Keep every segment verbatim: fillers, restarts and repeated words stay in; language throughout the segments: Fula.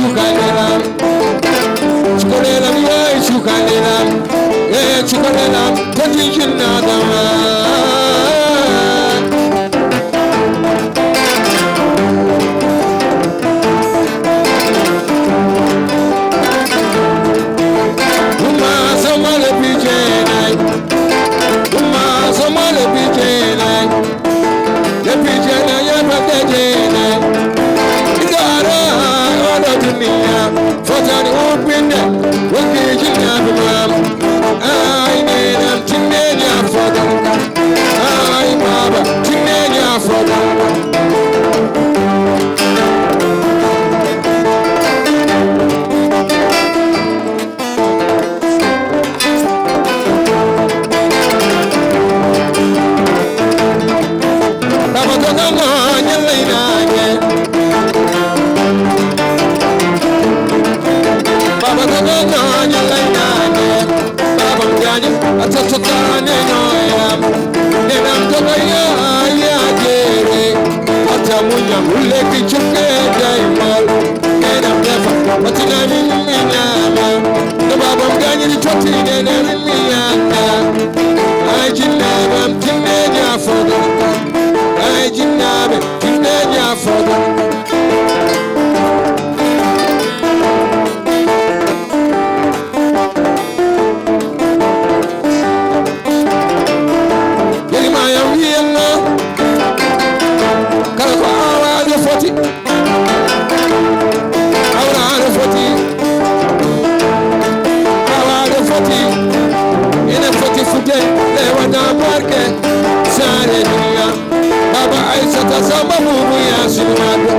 Cukalel am, cukalel am, yaay cukalel am, eh, cukalel am, tati jinnaɗam. Uma sama le pijenai, uma sama le pijenai. Ye pijenai, ye patejene. Idara, odo dunia. Fotani upinde, waki jina bimam. Ay, nenam, tinenya fodan. Ay, baba, tinenya fodan. Baba Togo no nyalai nage. Baba Togo no nyalai nage. Baba Mjani, atatata ne no ya. Nenam Togo ya, ya jere. Atamunya muleki chuke daimal. Nenam defa, atina mimi nama. No baba Mjani ni toti ne ne mimi ya. Ay jinaba, tinne ya fodo. Ay jinaba, tinne ya fodo. Yerima ya wiyenno. Kala ko awade foti. Awade foti. Awade foti. Ene foti fude. Lewana barke. Sare dunia. Baba Aisata Samba Bubu ya sinwado.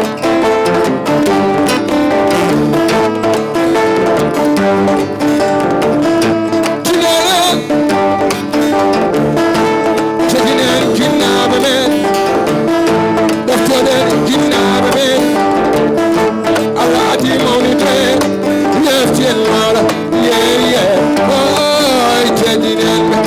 Tinere. Tedinen jinnaaɓe men, ɗoftoɗen jinnaaɓe men. Allah adii mawnude, yefti en maala, yeye, oy, tedinen ɓe.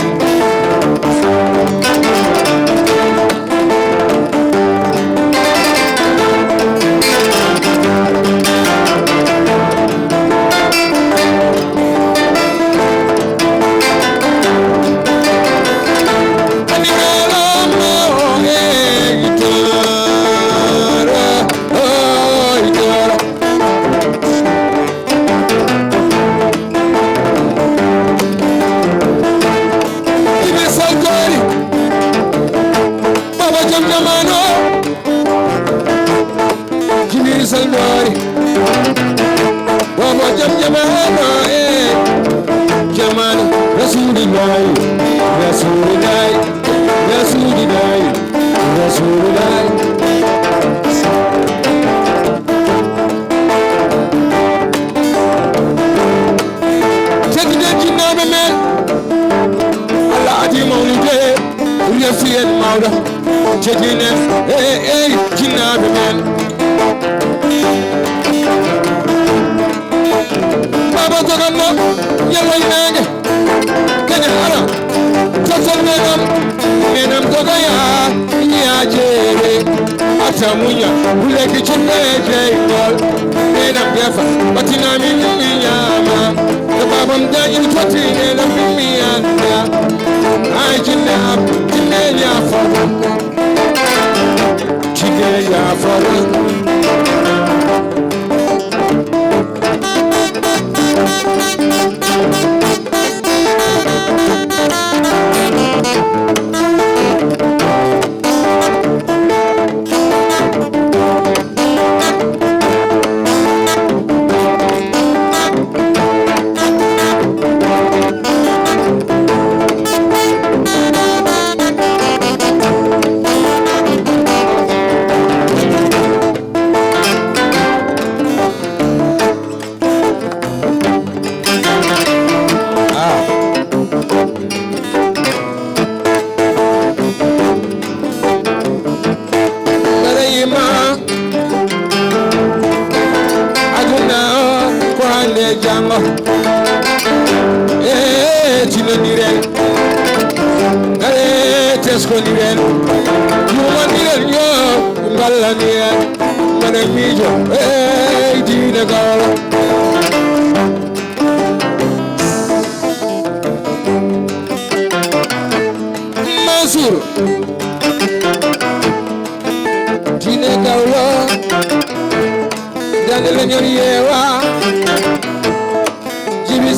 Baba jam jamano. Jibril Saldori. Bobo jam jamano, eh. Jamano. Rasulillahi, Rasulillahi, Rasulillahi, Rasulillahi. Teddude jinnaaɓe men. Allah adii mawnude. Refi en mawɗo, jeginen, ey, ey, jinnaaɓe men. Baba Toganno, yalla e naange, kañum ara, tottol menam, menam Togoya, yaa jeere, ata muña, wuleki cunɗo e jeygol, menam gefa, ɓatinami min mi ñaama, no babam dañi totti, menam min mi anda. Ay, jinne am, jinne ñaafal. Jinne ñaafal. Ibrahima, aduna o ko hande e jango. E tinodiren, ngare teskodiren, yumodiren yo, mballaniren, mbaɗen miijo, ey diine gawlo.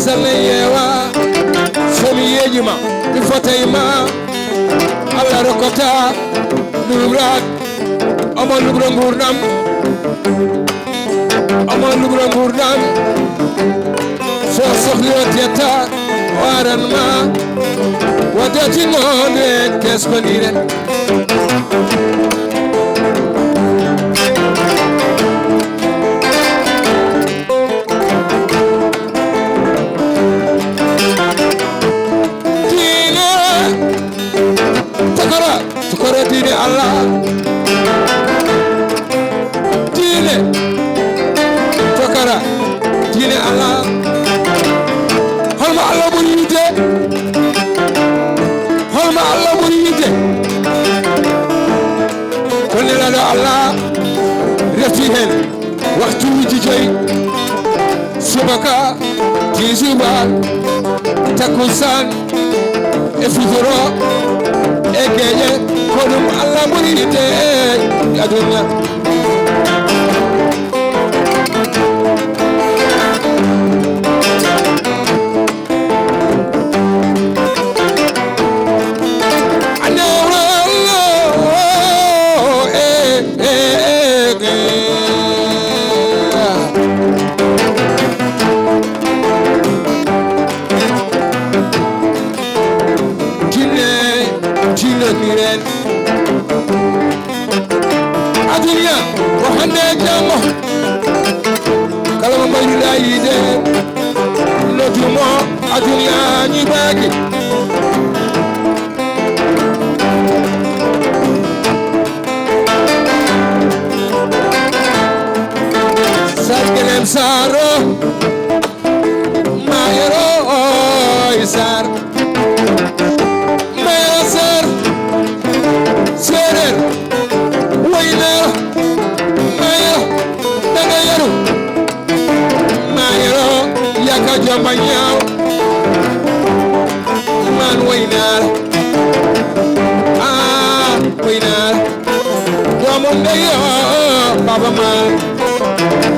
Tan mi yeewa, so mi yeeƴi ma, mi fotay ma. Allah rokkata ɗum raad, omo lugro nguurndam, omo lugro nguurndam. So sohli o tiyata, o aran ma. Wadde tinnoon en teskondiren. Diine tokora, tokora diine Allah. Diine tokora diine Allah. Holmo Allah ɓuri yiɗde? Holmo Allah ɓuri yiɗde? Ko Nelaaɗo Allah refti heen. Waktuuji joyi, subaka, tisubaar, takkusaan, e fijoro, e geeƴe, ko ɗum Allah ɓuri yiɗde e aduna. Jinne, jinne miren. Aduna ko hannde e janngo. Kala mo mbayruɗaa yiide, noddu mo, aduna ñiibaaki. Sargelem Saaro, Mayoro, oy Saar. Mayoro Saar, Seereer, woyna, Mayoro, daga yaru. Mayoro, yaka jomba ñaaw. Man woyna, ah, woyna. Doomu ndey, oh, Baaba Maal.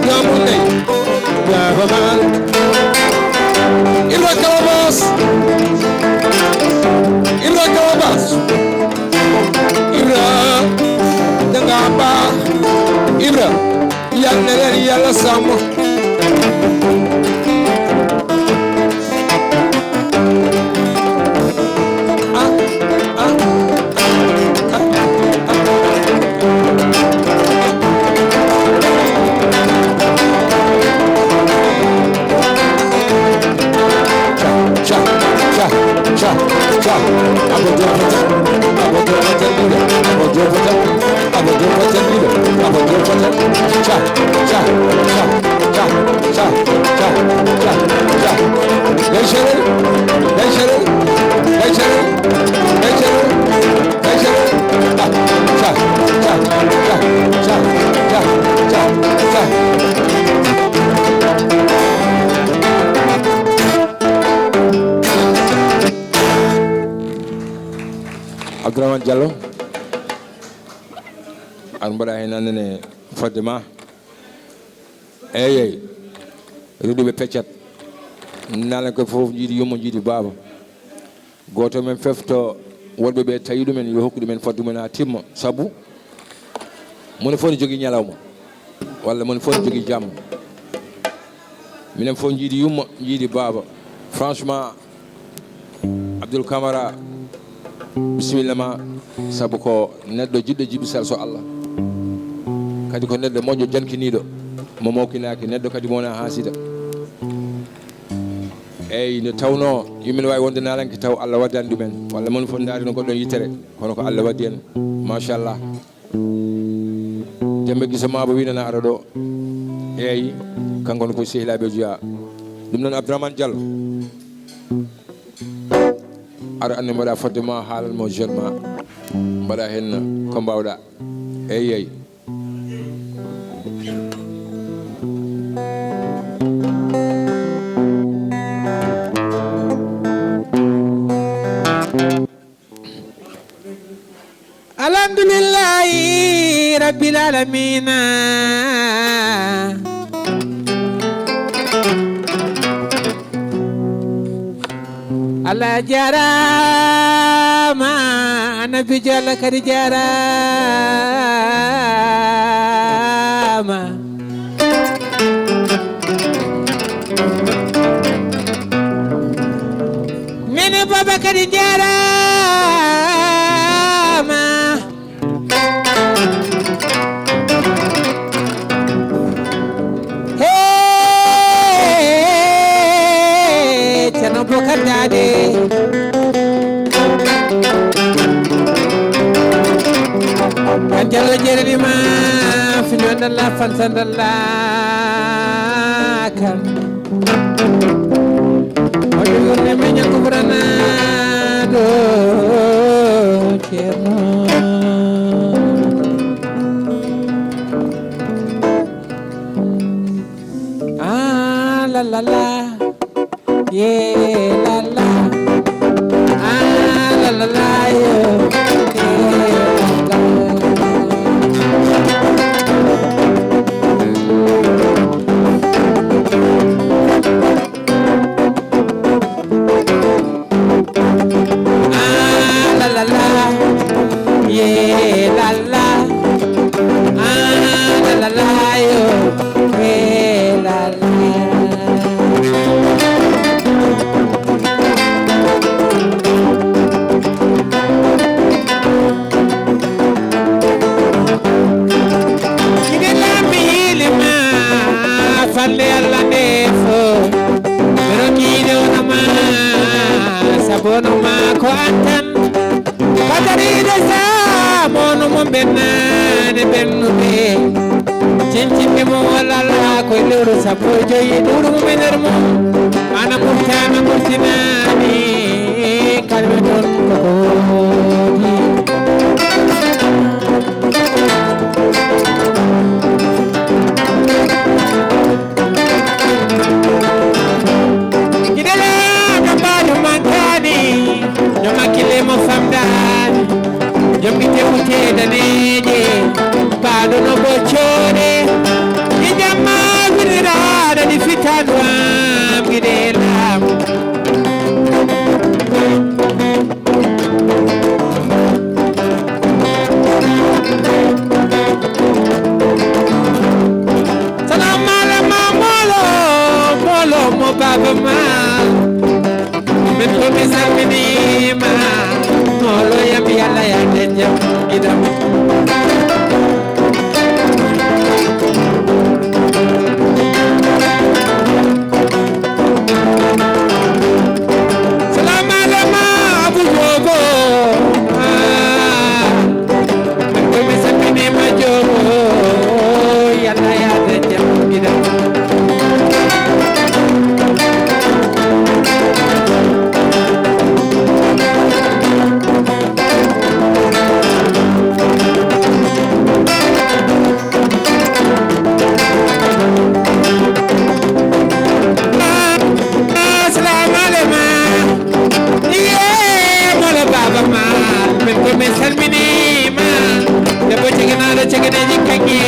Doomu ndey, Baaba Maal. Ibra Kalabas. Ibra Kalabas. Ibra, danga baax. Ibra, yal na leen Yàlla sàmm. Abdourahmane Diallo, aɗa mbaɗa heen nannene fodde ma. Eey, eey. Rewɓe peccat. Naalankooɓe fof njiidi yumma, njiidi baaba. Gooto men fof to wonɓe ɓe tawi ɗumen, yo hokku ɗumen fodde mum haa timma. Sabu moni fof ne jogii ñalawma, walla moni fof ne jogii jamma. Minen fof njiidi yumma, njiidi baaba. Franchement, Abdoul Camara, bisimilla ma, sabu ko neɗɗo jiɗɗo jibisal so Allah. Kadi ko neɗɗo moƴƴo, jankiniiɗo, mo mawkinaaki, neɗɗo kadi mo wona haasida. Eey, nde tawnoo yumma ene waawi wonde naalanke taw Allah waddani ɗumen, walla moni fof ndaari no goɗɗo yitere, kono ko Allah waddi en. Machallah. Demba Gisa Maba wi nana ara ɗo. Eey, kanko ne ko sehilaaɓe jeyaa. Ɗum noon Abdourahmane Diallo. Ara anne mbaɗa fodde ma, haalan mo jeune ma. Mbaɗa heen ko mbaawɗa. Eey, eey. Alhamdulillahi Rabbil Alamina. Allah jaaraama, Annabi Jalla kadi jaaraama. Nene Baba kadi jaaraama. Hey, Ceerno Bokar Daade. Kan Jallo jeerani ma, fino ndalla, fansa ndalla kan. Waɗi wonde men ñakko Burana ɗo Ceerno. Ah, la, la, la. Yeah, la, la. Ah, la, la, la, yeah. Yeah, la, la. Ah, la, la, la. Yeah, la, la. Ah, la, la, la, yo. Yeah, la, la. Ine lammi yilima, falle Allah nde fo. Ɓe rokkiide wona ma, sabu wona ma ko an tan. Batariiɗo saamo no mo bennaade bennuɓe. Cincinɓe mo walla alaa koye lewru sappo e joyi, ɗuuɗu mum e nder mum. Ana murtana murtinaani, kalɓe toon ko koodi. Gidala no mbaɗo mankaani, no makkile mo famɗaani, joom gite mo teedaneeje, baaɗo no boccoore, ɗi jamma wiɗiraaɗo ɗi fittandu am gide lam. Salam alema molo, molo mo baba ma. Min ko mi salminima. Molo yam yalla ya denja gidam. Salam alema Abu Jobo. Ah. Ko mi sappinima Jobo, Yalla yaade jam gida. Assalamu alaikum. Iye, molo baba ma, min ko min salminima. Debbo ceganaɗo ceganeji kanŋe,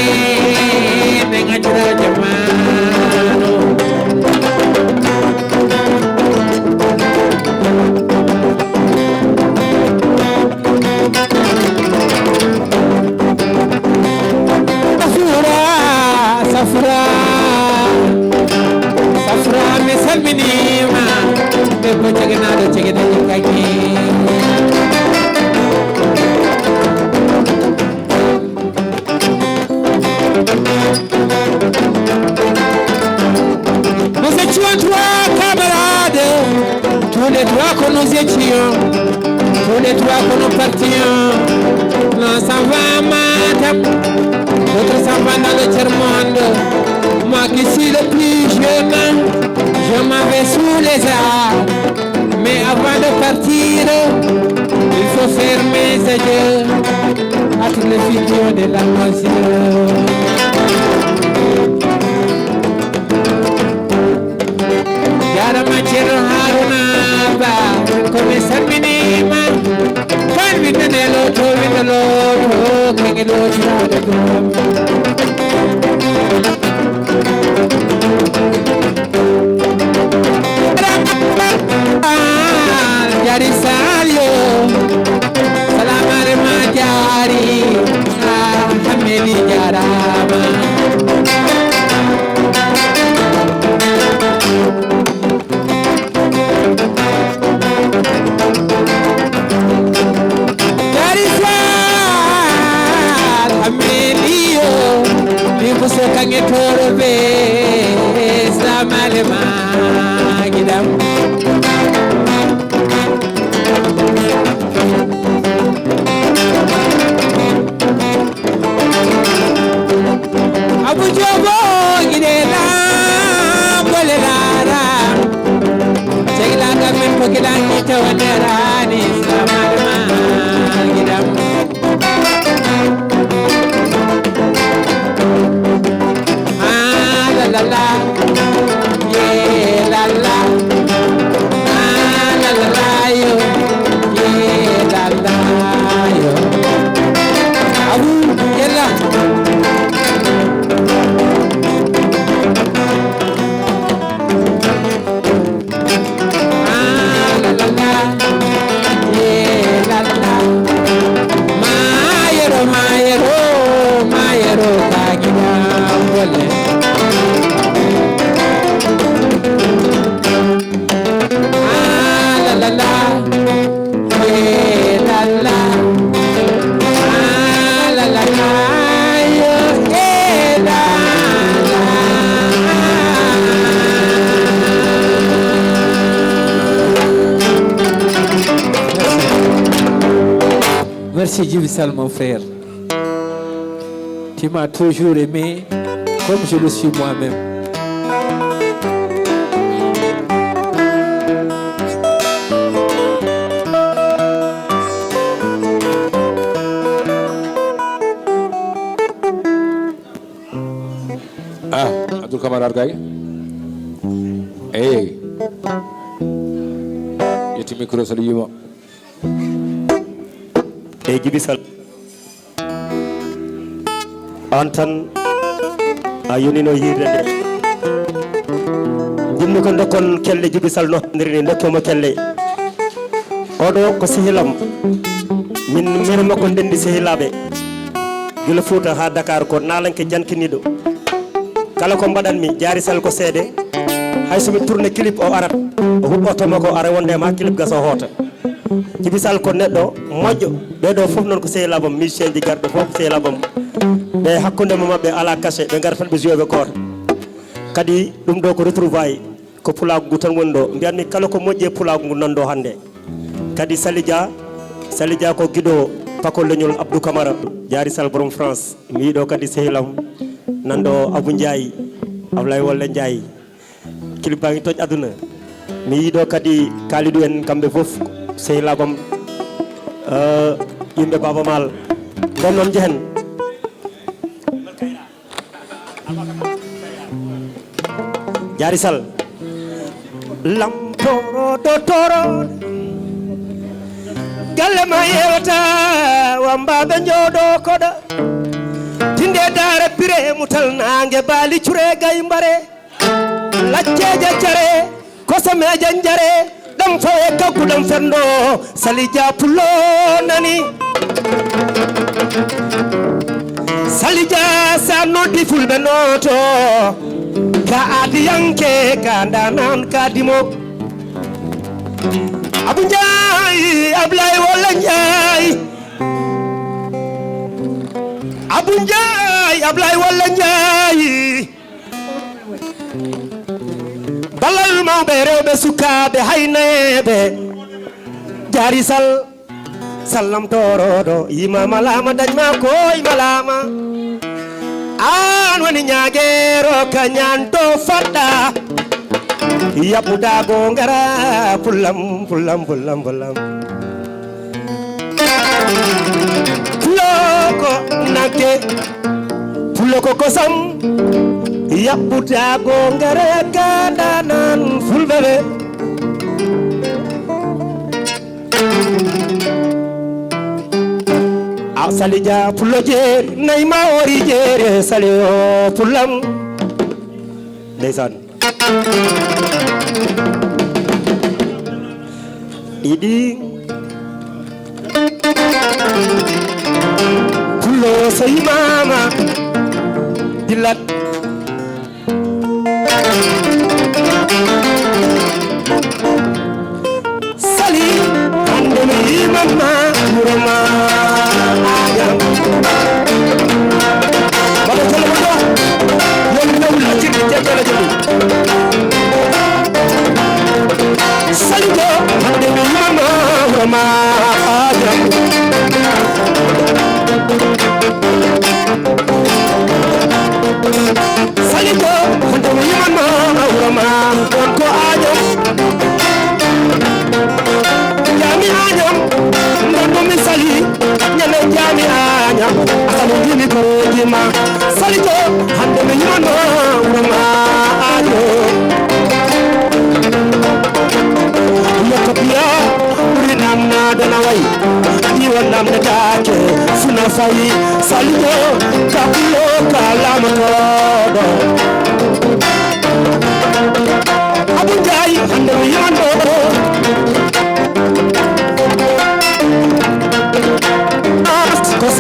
min accira jamanu. Safra, Safra, Safra, mi salminima. Debbo ceganaɗo ceganeji kanŋe. Nous étions trois camarades, tous les trois que nous étions, tous les trois que nous partions. Nous s'en va à Matam, l'autre s'en va dans le tiers-monde. Moi qui suis le plus jeune, je m'en vais sous les arbres. Mais avant de partir, il faut faire mes adieux à toutes les filles qui ont de la mesure. Jarama Ceerno Haruna Ba, ko mi salminima. Fan winde nde looto, winde looto, kenge looto, looto. Lelaaram, sehilaagal men ko giɗan ni tawa neraani, salaam aleykum, giɗam. Ah, la, la, la, yeah, la, la. Ah, la, la, la, yo, yeah, la, la, yo. Abu, yalla. Ah, la, la, la. Yeah, la, la. Mayero, mayero, mayero, ka giɗam bolle. Ah, la, la, la. Eh, la, la. Ah, la, la, la, yo, eh, la, la. Merci, Djiby Sall, mon frère. Tu m'as toujours aimé comme je le suis moi-même. Ah, Abdoul Camara Argay. Eyyi. Ƴetti micro so ɗo yiima. Eyyi, Djiby Sall. On tan a yonino yiide nde. Jinmi ko dokkon kelle Djiby Sall no hanniri ni, dokke mo kelle. Oɗo ko sehilam. Min mero makko ndendi sehilaaɓe. Gila Fuuta haa Dakar ko naalanke jankiniiɗo. Kala ko mbaɗanmi, Diary Sall ko seede. Hay so mi tourné clip o arat, o huɓɓoto makko ara wonde ma clip gasa o hoota. Djiby Sall ko neɗɗo moƴƴo. Ɓeɗo fof noon ko sehilaaɓam, musicien ji garɗo fof ko sehilaaɓam. Ɓe hakkunde mo maɓɓe ala cachet, ɓe ngara tan ɓe joué ɓe koota. Kadi ɗum ɗo ko retrouvaille, ko pulaagu ngu tan woni ɗo. Mbiyanmi kala ko moƴƴi e pulaagu ngu nan ɗo hannde. Kadi Sali Dia, Sali Dia ko giɗo pako leñol Abdou Camara, Diary Sall borom France. Mi yiɗo kadi sehilam nan ɗo Abou Ndiaye, Ablaye Wolle Ndiaye. Clip baa ngi toj aduna. Mi yiɗo kadi Kalidou en kamɓe fof sehilaaɓam, eh, yimɓe Baaba Maal. Nden noon njehen. Diary Sall. Lam toro do toro. Galle ma yewata, wambaɓe jooɗo koɗa. Tinde dara pire mutal nange bali cure gay mbare. Lacceje care, kosameje njare, ɗam fawe kaggu ɗam fendo, Sali Dia Pullo nani. Sali Dia sa noddi fulɓe nooto, ka aadiyanke, ka ndanan, ka dimo. Abu Njaay, Ablaye Walla Njaay. Abu Njaay, Ablaye Walla Njaay. Ballal mawɓe rewɓe sukaaɓe hayneeɓe. Jaari Sal, sallam toroɗo, yima malama, dañma koy malama. An woni ñaagero ka ñanto faɗɗa. Yaɓudago ngara pullam, pullam, pullam, pullam. Pulo ko nagge, pulo ko kosam, yaɓɓuta gongare ka ndanan fulɓe ɓe. A Sali Dia pulo jeeri, nayi ma ori jeere, Sali o pullam. Ndeysaan. Ɗiɗi. Pullo so yimaama, dillat. Sali, hannde mi yimanma wuro ma Aadam. Mbaɗa jolo mo ɗo. Yom yom laccirde jejjele jom. Sali ko hannde mi yimanma wuro ma Aadam. Ma ɗon ko añam. Jami añam. Ndandu mi sali. Ñande jami añam. Asanu jimi ko jima. Sali jo. Hande mi yimano. Wuro ma año. Yetto piya. Ɓuri namna dana way. Iwa namna dake. Suna fayi. Sali jo. Kapulo kalama todo. Abu Njaay, hande mi yimano. As kos.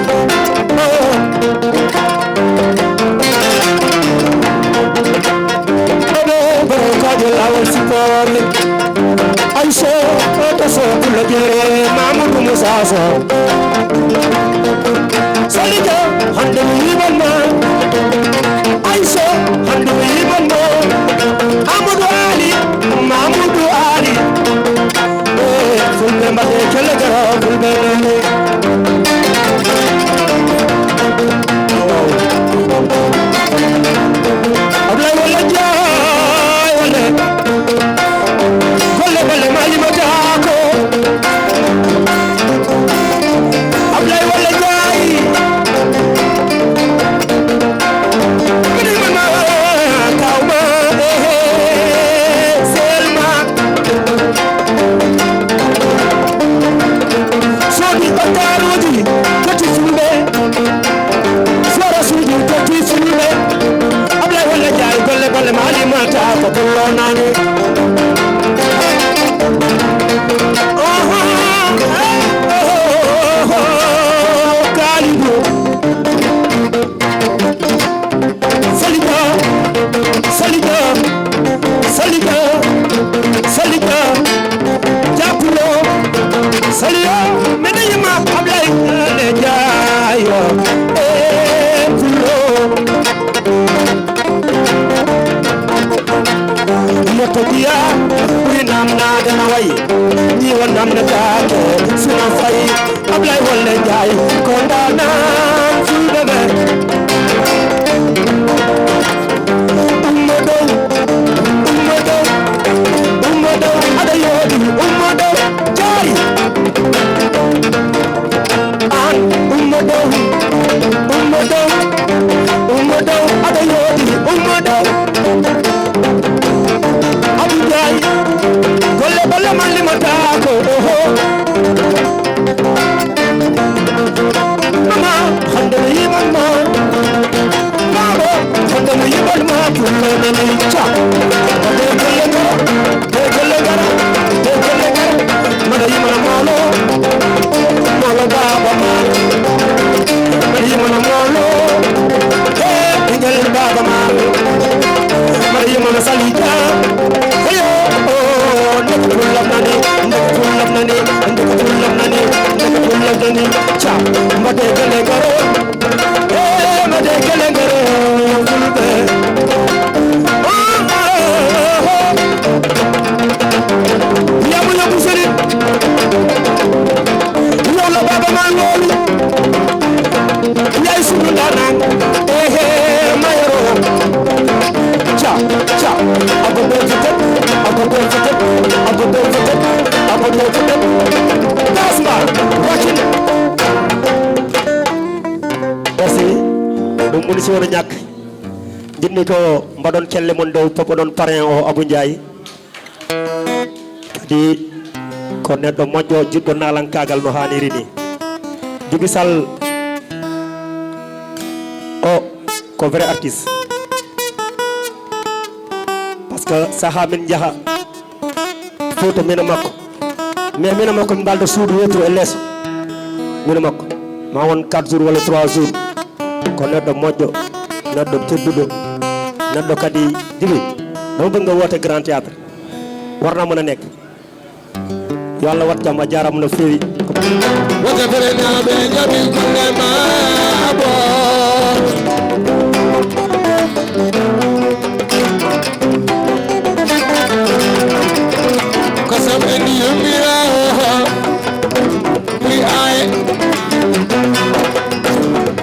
Oɗo boro kaje lawol sipori. Ayso, oto so pulo jere, Mamadou Moussa Sow. Salija, hande mi yiɓan ma. Ayso, hande mi yiɓan ma. Amadou Ali, Mamadou Ali. Eh, fulɓe mbaɗe kelle garo, fulɓe nani. Ablaye walla Njaay walla. Golle, golle, ma limataako. Ablaye walla Njaay. Kadi mama, kawma, ehe, Selma. Soodi ottaaruuji, kati fulɓe. Forasuuji totti fulɓe. Ablaye walla Njaay, golle, golle, ma limata ko pullo nani. Oho, eh, oho, Kalidou. Salida, salida, salida, salida. Japulo, salida. Mene yima Ablaye, eh, Njaay, eh, pulo. Yetto biya, ɓuri namnaade na wayi. Ni won namnataake, suna fayi. Ablaye walla Njaay, ko ndaanaan fulɓe ɓe. Ummo dow, ummo dow, ummo dow, aɗa yooɗi, ummo dow, jaari. Aan, ummo dow, ummo dow, ummo dow, aɗa yooɗi, ummo dow. Abu Njaay, golle, golle ma limataako, oho. Mama, hande mi yiɓan ma. Baaba, hande mi yiɓan ma, pullo nani, ca. Ade golle go. Degele gara, degele gara, mbaɗa yimana mawlo, mawlo baaba ma. Mbaɗa yimana mawlo, he, ɓingel baaba ma. Mbaɗa yimana Salija. Heyo, oh, ndeke pullam nani, ndeke pullam nani, ndeke pullam nani, ndeke pullam nani. Ca, mbaɗe gele garo. Eh, mbaɗe gele gere, fulɓe. Oh, oh, oh, oh. Yamu yamu seri. Yawla baba ma ngolu. Yay sunu ndaanaan. Eh, eh, mayoro. Ca, ca. Ago do fete, ago do fete, ago do fete, ago do fete. Tasma, wakin. Merci. Ɗum woni si wona ñàkk. Njiɗmi ko mbaɗon kelle mon dow, pop oɗon parrain o Abou Ndiaye. Kadi ko neɗɗo moƴƴo, jiɗɗo naalankaagal no haaniri ni. Djiby Sall o ko vrai artiste. Parce que saha min njaha Fouta, min e makko. Mais min e makko min mbalda suudu woturu e leeso. Min e makko. Ma won quatre jours walla trois jours. Ko neɗɗo moƴƴo, neɗɗo tedduɗo, neɗɗo kadi Djiby. Dama bëgg nga woote Grand Théâtre. War naa mën a nekk. Yo Allah wat jàmm, a jaaraama no feewi. Wata ferenaaɓe njaɓi golle ma abo. Kosam en yummira. Ɓuri aaye.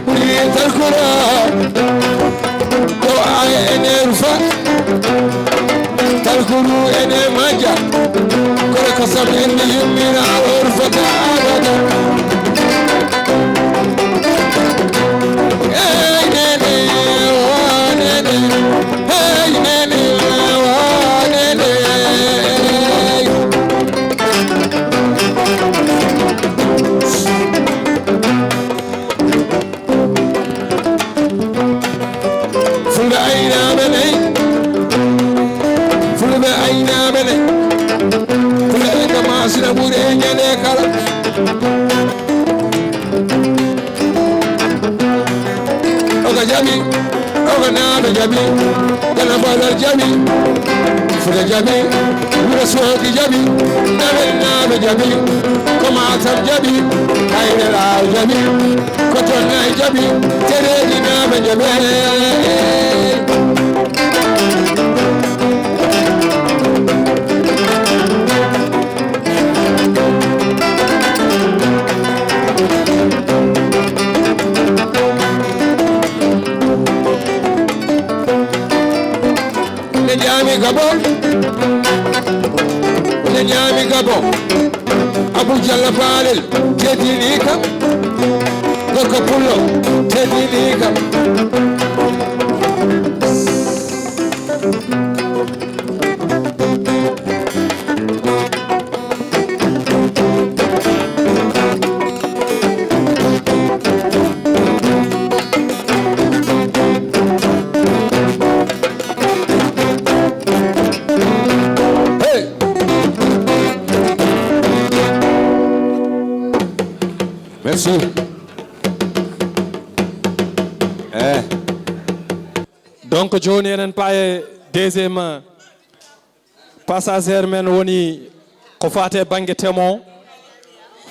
Ɓuri tarkura. Ɗo aaye en e rufa. Alkuru ene majja, kono kosam en yummira on fota abada. Hey, nene, oh, nene. Hey, nene, oh, nene. Fulɓe aynaaɓe nayi, Fulɓe aynaaɓe nayi, Fulɓe ɓe ka maasina ɓuri e ñande kala. Oga jaɓi, oga naaɓe jaɓi, Gana Badal jaɓi, Futa jaɓi, Wuro Soogi jaɓi, Dawel naaɓe jaɓi, ko Matam jaɓi, Ayre Laaw jaɓi, ko Tonnay jaɓi, Tereedi naaɓe jaɓi. Ne ñaami Gabon, ne ñaami Gabon. Abu Jalla Faalel teddini kam, gorko pullo teddini kam. Hey! Merci. Eh. Donc, jooni enen paaye deuxième passager men woni ko faate bannge thème o,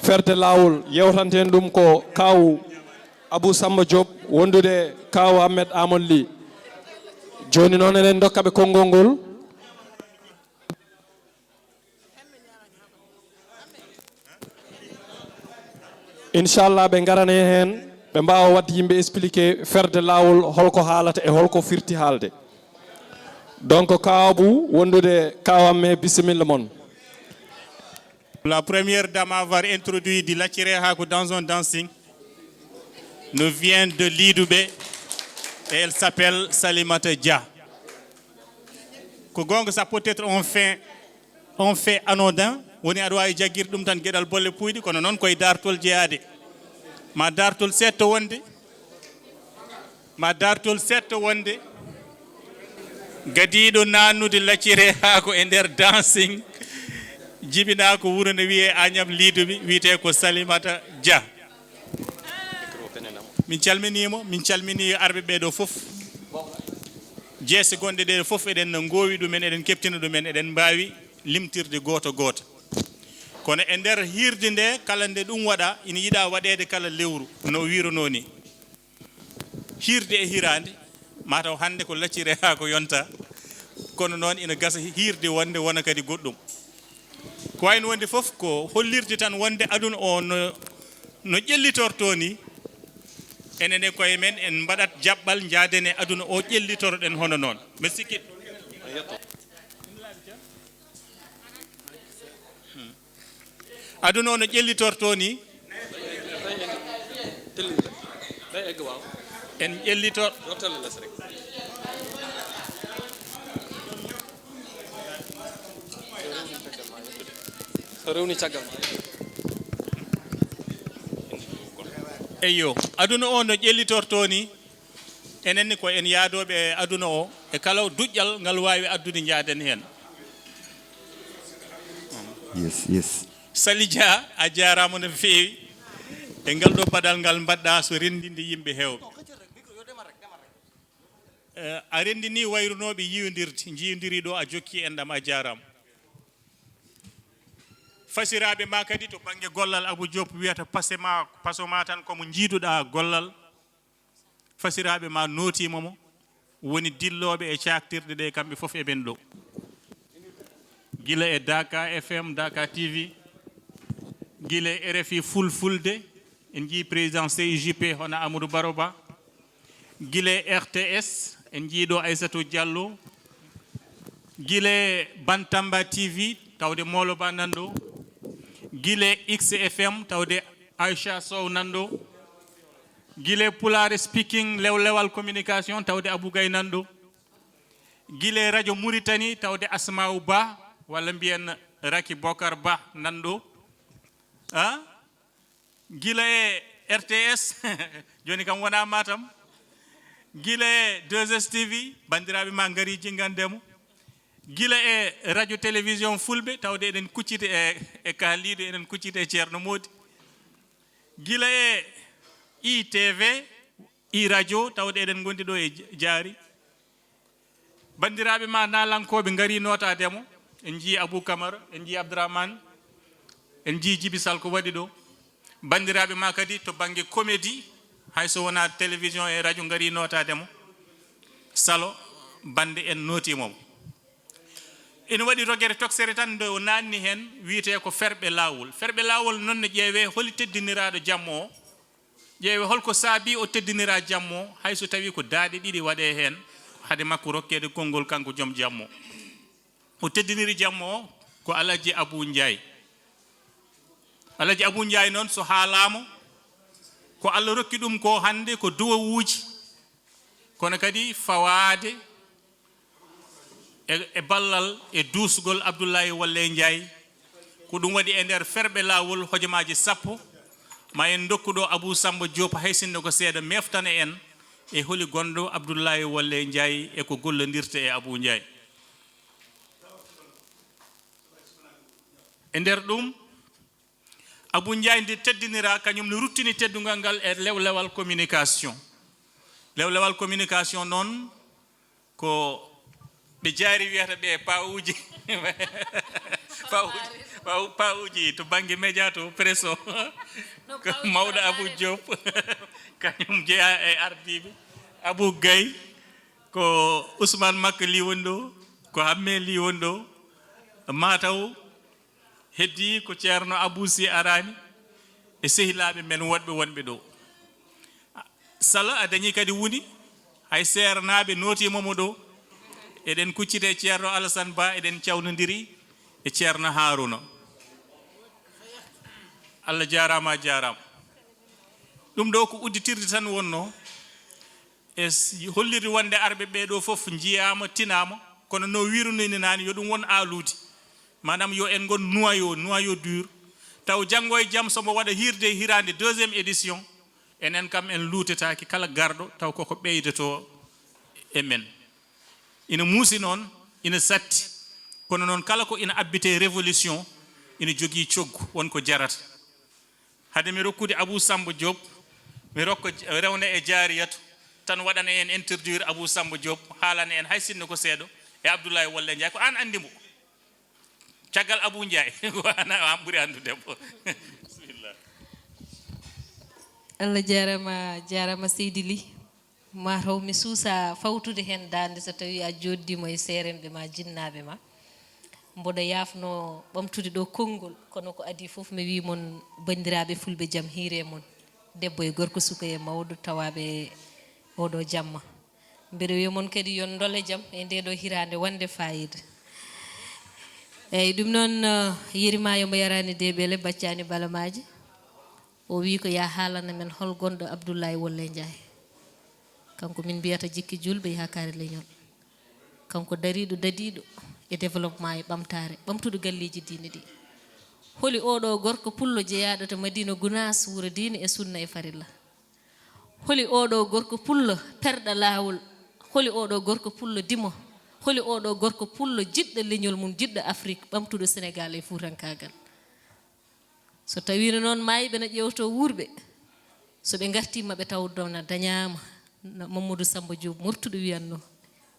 ferde laawol, yewtanten ɗum ko Kaaw Abou Samba Diop, wondude Kaaw Ahmed Amadou Ly. Jooni noon, eɗen ndokka ɓe konngol ngol. Inchallah, ɓe ngarane heen, ɓe mbaawa waɗde yimɓe expliqué ferde laawol, holko haalata e holko firti haalde. Donc, Kaaw Abou, wondude Kaaw Amme, bisimilla mon. La première dame à avoir introduit du lacciré haako dans un dancing nous vient de Lidoubé et elle s'appelle Salimata Dia. Ko goonga, ça peut être un fait, un fait anodin, woni aɗa waawi jaggirde ɗum tan geɗal bolle puyɗe, kono noon koye daartol jeyaade. Ma daartol seetto wonde, ma daartol seetto wonde gadiiɗo naannude lacciré haako e nder dancing, jibinaa ko wuro ne wiyee Agnam Lidoubé, wiyetee ko Salimata Dia. Min calminiima, min calminii arɓe ɓee ɗoo fof. Jeese gonɗe ɗee fof eɗen ngoowi ɗumen, eɗen keɓtina ɗumen, eɗen mbaawi limtirde gooto gooto. Kono e nder hiirde nde, kala nde ɗum waɗa, ina yiɗaa waɗeede kala lewru, no wiiruno ni. Hiirde e hiraande, mataw hannde ko lacciree haa ko yonta, kono noon ina gasa hiirde wonde wona kadi goɗɗum. Ko wayno wonde fof ko hollirde tan wonde aduna o no, no ƴellitortoo ni, enen e koye men en mbaɗat jaɓɓal njaaden e aduna o ƴellitoroɗen hono noon. Mbeɗa sikki. Aduna o no ƴellitortoo ni. En ƴellitor. So rewni caggal ma. Eyyo, aduna o no ƴellitortoo ni. Enen ni ko en yaadooɓe e aduna o, e kala duƴƴal ngal waawi addude njaaden heen. Yes, yes. Sali Dia, a jaaraama no feewi e ngal ɗo baɗal ngal mbaɗɗa so renndinde yimɓe heewɓe. Eh, a renndini wayrunooɓe yiyondirde, njiyondiri ɗo, a jokki enɗam, a jaaraama. Fasiraaɓe ma kadi to bannge gollal, Abou Diop wiyata pase ma, paso ma tan ko mo njiiduɗa gollal. Fasiraaɓe ma nootiima mo, woni dillooɓe e caaktirɗe ɗe, kamɓe fof eɓen ɗo. Gila e Daka F M, Daka T V, gila e R F I Fulfulde, en njii président C I J P hono Amadou Baro Ba. Gila e R T S, en njii ɗo Aissatou Diallo. Gila e Bantamba T V, tawde Molo Ba nan ɗo. Gila e X F M, tawde Aisha Sow nan ɗo. Gila e Pulaar Speaking, Lewlewal Communication, tawde Abou Gaye nan ɗo. Gila e Radio Mauritanie, tawde Asma'u Ba, walla mbiyen Raki Bokar Ba nan ɗo. Ah? Gila e R T S, jooni kam wonaa Matam. Gila e deux S T V, banndiraaɓe ma ngari jingande mo. Gila e Radio Télévision Fulɓe, tawde eɗen kucciti e, e Kaaliido, eɗen kucciti e Ceerno Moodi. Gila e I T V, I Radio, tawde eɗen ngondi ɗo e Jaari. Banndiraaɓe ma naalankooɓe ngari nootaade mo. En njii Abou Camara, en njii Abdourahmane, en njii Djiby Sall ko waɗi ɗo. Banndiraaɓe ma kadi to bannge comédie, hay so wonaa télévision e radio ngari nootaade mo. Salo, bannde en nootiima mo. Ina waɗi rogere toksere tan nde o naanni heen, wiyetee ko Ferɓe Laawol. Ferɓe Laawol noon ne ƴeewee holi teddiniraaɗo jammo o. Ƴeewee hol ko saabii o teddiniraa jammo o, hay so tawii ko daaɗe ɗiɗi waɗee heen, hade makko rokkeede konngol kanko joom jammo. O teddiniri jammo o ko Alaji Abou Ndiaye. Alaji Abou Ndiaye noon, so haalaama, ko Allah rokki ɗum ko hannde ko duwawuuji, kono kadi fawaade e, e ballal e duusgol Abdoulaye Wallé Ndiaye. Ko ɗum waɗi e nder Ferɓe Laawol hojomaaji sappo, ma en ndokku ɗo Abou Samba Diop, hay sinno ko seeɗa, meeftana en e holi gonɗo Abdoulaye Wallé Ndiaye e ko gollondirta e Abou Ndiaye. E nder ɗum, Abou Ndiaye nde teddiniraa, kañum ne ruttini teddungal ngal e Lewlewal Communication. Lewlewal Communication noon ko ɓe Jaari wiyata ɓe paawuuji. Paawuuji, paw-, paawuuji to bannge média to, presse o. Ko mawɗo Abou Diop, kañum jeyaa e ardiiɓe. Abou Gaye, ko Ousmane Makka Ly woni ɗo, ko Hamme Ly woni ɗo, mataw. Heddii ko Ceerno Abou Sy araani e sehilaaɓe men woɗɓe wonɓe ɗo. Sala a dañii kadi woni, hay seernaaɓe nootiima mo ɗo. Eɗen kuccita e Ceerno Alassane Ba, eɗen cawnondiri e Ceerno Haruna. Allah jaaraama, a jaaraama. Ɗum ɗo ko udditirde tan wonnoo. E s-, hollirde wonde arɓe ɓee ɗoo fof njiyaama, tinaama, kono no wiirunoo ni naane, yo ɗum won aaluude. Maanaam yo en ngon noyau, noyau dur. Taw janngo e jam so mbo waɗa hiirde e hiraande deuxième édition, enen kam en luutetaake kala garɗo, taw koko ɓeydotoo e men. Ina muusi noon, ina satti, kono noon kala ko ina abbitee révolution, ina jogii coggu, won ko jarata. Hade mi rokkude Abou Samba Diop, mi rokka j-, rewna e Jaariyatu, tan waɗana en introduire Abou Samba Diop, haalana en hay sinno ko seeɗa e Abdoulaye Wallé Ndiaye. Ko aan anndi mo. Caggal Abou Ndiaye, ko aan, aan ɓuri anndude mo. Bisimilla. Allah jaaraama, jaaraama seydi Ly. Mataw mi suusa fawtude heen daande so tawii a jooɗdiima e seerenɓe ma, jinnaaɓe ma. Mboɗo yaafno ɓamtude ɗo konngol, kono ko adii fof mi wii mon, banndiraaɓe fulɓe, jam hiire mon. Debbo e gorko, suka e mawɗo, tawaaɓe e oɗo jamma. Mbeɗo wiya mon kadi yo on ndole jam e nde ɗo hiraande wonde faayiida. Eeyi, ɗum noon, eh, yeri maayo mo yaraani deeɓele, baccaani balamaaji. O wii ko ya haalana men hol gonɗo Abdoulaye Wallé Ndiaye. Kanko min mbiyata Jikki Juulɓe, Yaakaare Leñol. Kanko dariiɗo, dadiiɗo e développement e ɓamtaare, ɓamtuɗo galleeji diine ɗi. Holi oɗo gorko pullo jeyaaɗo to Madina Gunaas, wuro diine e sunna e farilla? Holi oɗo gorko pullo perɗo laawol? Holi oɗo gorko pullo dimo? Holi oɗo gorko pullo jiɗɗo leñol mum, jiɗɗo Afrik, ɓamtuɗo Senegaal e fuutankaagal? So tawiino noon maayɓe na ƴeewtoo wuurɓe, so ɓe ngartiima ɓe taw dona dañaama, no Mamadou Samba Diop Mortuɗo wiyatnoo,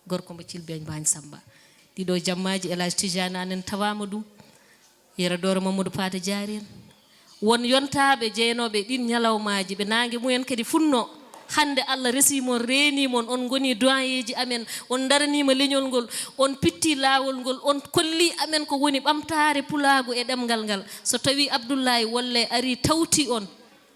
gorko mo Cilbeeñ Mbaañ Samba. Ɗiɗo jammaaji El Hadj Tijani Anne en tawaama ɗum, Yero Dooro Mamadou Paate Jaari en. Won yontaaɓe jeynooɓe e ɗiin ñalawmaaji, ɓe naange mumen kadi funnoo. Hannde Allah resii mon, reenii mon, on ngonii doyenji amen, on ndaraniima leñol ngol, on pittii laawol ngol, on kollii amen ko woni ɓamtaare pulaagu e ɗemngal ngal. So tawii Abdullaahi Wolle arii tawtii on,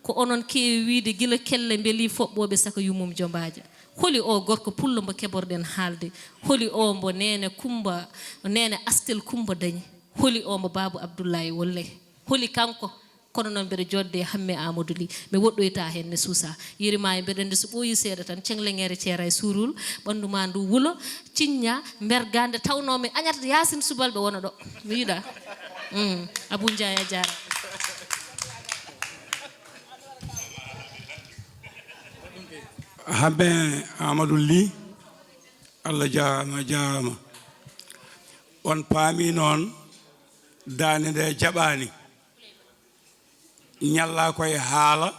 ko onon keewi wiyde gila kelle mbelii foɓɓooɓe saka yummum jombaaja. Holi oo gorko pullo mbo keɓorɗen haalde? Holi oo mbo neene Kummba, neene Astel Kummba dañi? Holi oo mbo Baaba Abdullaahi Wolle? Holi kanko? Kono noon mbeɗa jooɗde e Hammee Aamadu Lih, mi woɗɗoyta heen ne suusaa. Yeri maa e mbeɗa anndi so ɓooyii seeɗa tan, ceŋleŋeere ceera e suuruul, ɓanndu maa ndu wulo, ciñña, mbergaa nde tawnoo mi añata Yaasin Subalɓe wona ɗo. Mi yiɗaa. Mm. Abuu Njaay a jaaraama. Hammee Aamadu Lih, Allah jaaraama, a jaaraama. On paami noon, daande nde jaɓaani. Ñallaa ko e haala,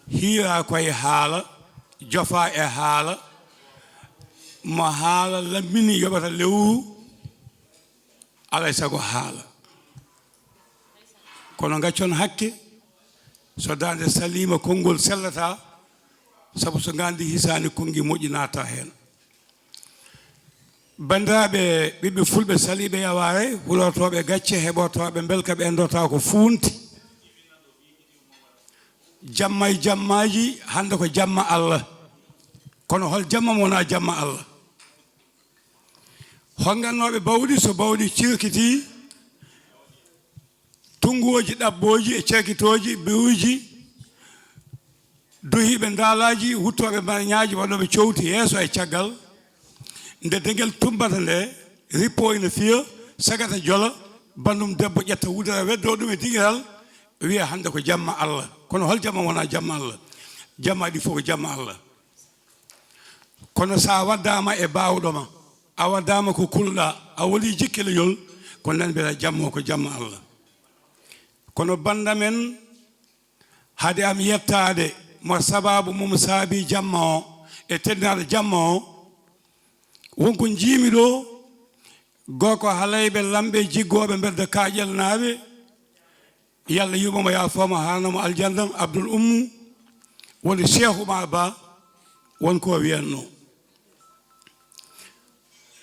hiiraa ko e haala, jofaa e haala. Mo haala lammini yoɓata lewru, alaa e sago haala. Kono ngaccon hakke, so daande saliima, konngol sellataa, sabu so ngaandi hisaani, konngi moƴƴi naata heen. Banndiraaɓe ɓiɓɓe fulɓe saliiɓe yawaare, hulortooɓe gacce, heɓortooɓe mbelka, ɓe ndotaa ko fuunti. Jamma e jammaaji, hannde ko jamma Allah. Kono hol jamma mo wonaa jamma Allah? Honngannooɓe bawɗi, so bawɗi cirkitii, tunngooji ɗabbooji e cakitooji, biruuji, duhiiɓe ndaalaaji, huttooɓe mbañaaji, waɗooɓe cowti yeeso e caggal. Nde degel tummbata nde, rippoo ina fiya, sagata jola, banndum debbo ƴetta wudere, weddoo ɗum e digital, wiya hannde ko jamma Allah. Kono hol jamma wonaa jamma Allah? Jamma ɗi fof ko jamma Allah. Kono so a waddaama e baawɗo ma, a waddaama ko kulɗaa, a woni jikkileyol, ko nan mbiɗa jamma o ko jamma Allah. Kono bannda men, hade am yettaade mo sababu mum saabi jamma o e teddinaade jamma o, won ko njiimi ɗo, gorko Halayɓe Lamɓe jiggooɓe mbedda Kaaƴelnaaɓe, Yalla yurmo mo, yaafoo mo, haarno mo aljanna, Abdul Ummu, woni Seeku Umar Ba, won ko wiyatnoo.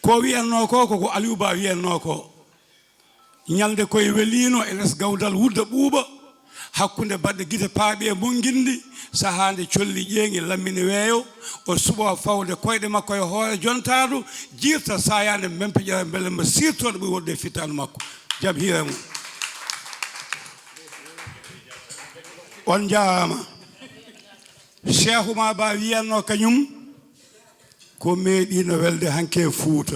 Ko wiyatnoo ko, ko ko Aliou Ba wiyatnoo ko. Ñalnde koye weliino e les gawdal wudda ɓuuɓa, hakkunde baɗɗe gite paaɓi e mongindi, sahaa nde colli ƴeeŋi lammini weeyo, o suɓoo fawde koyɗe makko e hoore jontaado, jiirta saayaande mempe ƴara mbele mbo siirtoo ɗo ɓuri woɗɗude e fittaandu makko. Jam hiire mum. On njaaraama. Seeku Umar Ba wiyatnoo kañum ko meeɗiino welde hanki e Fuuta.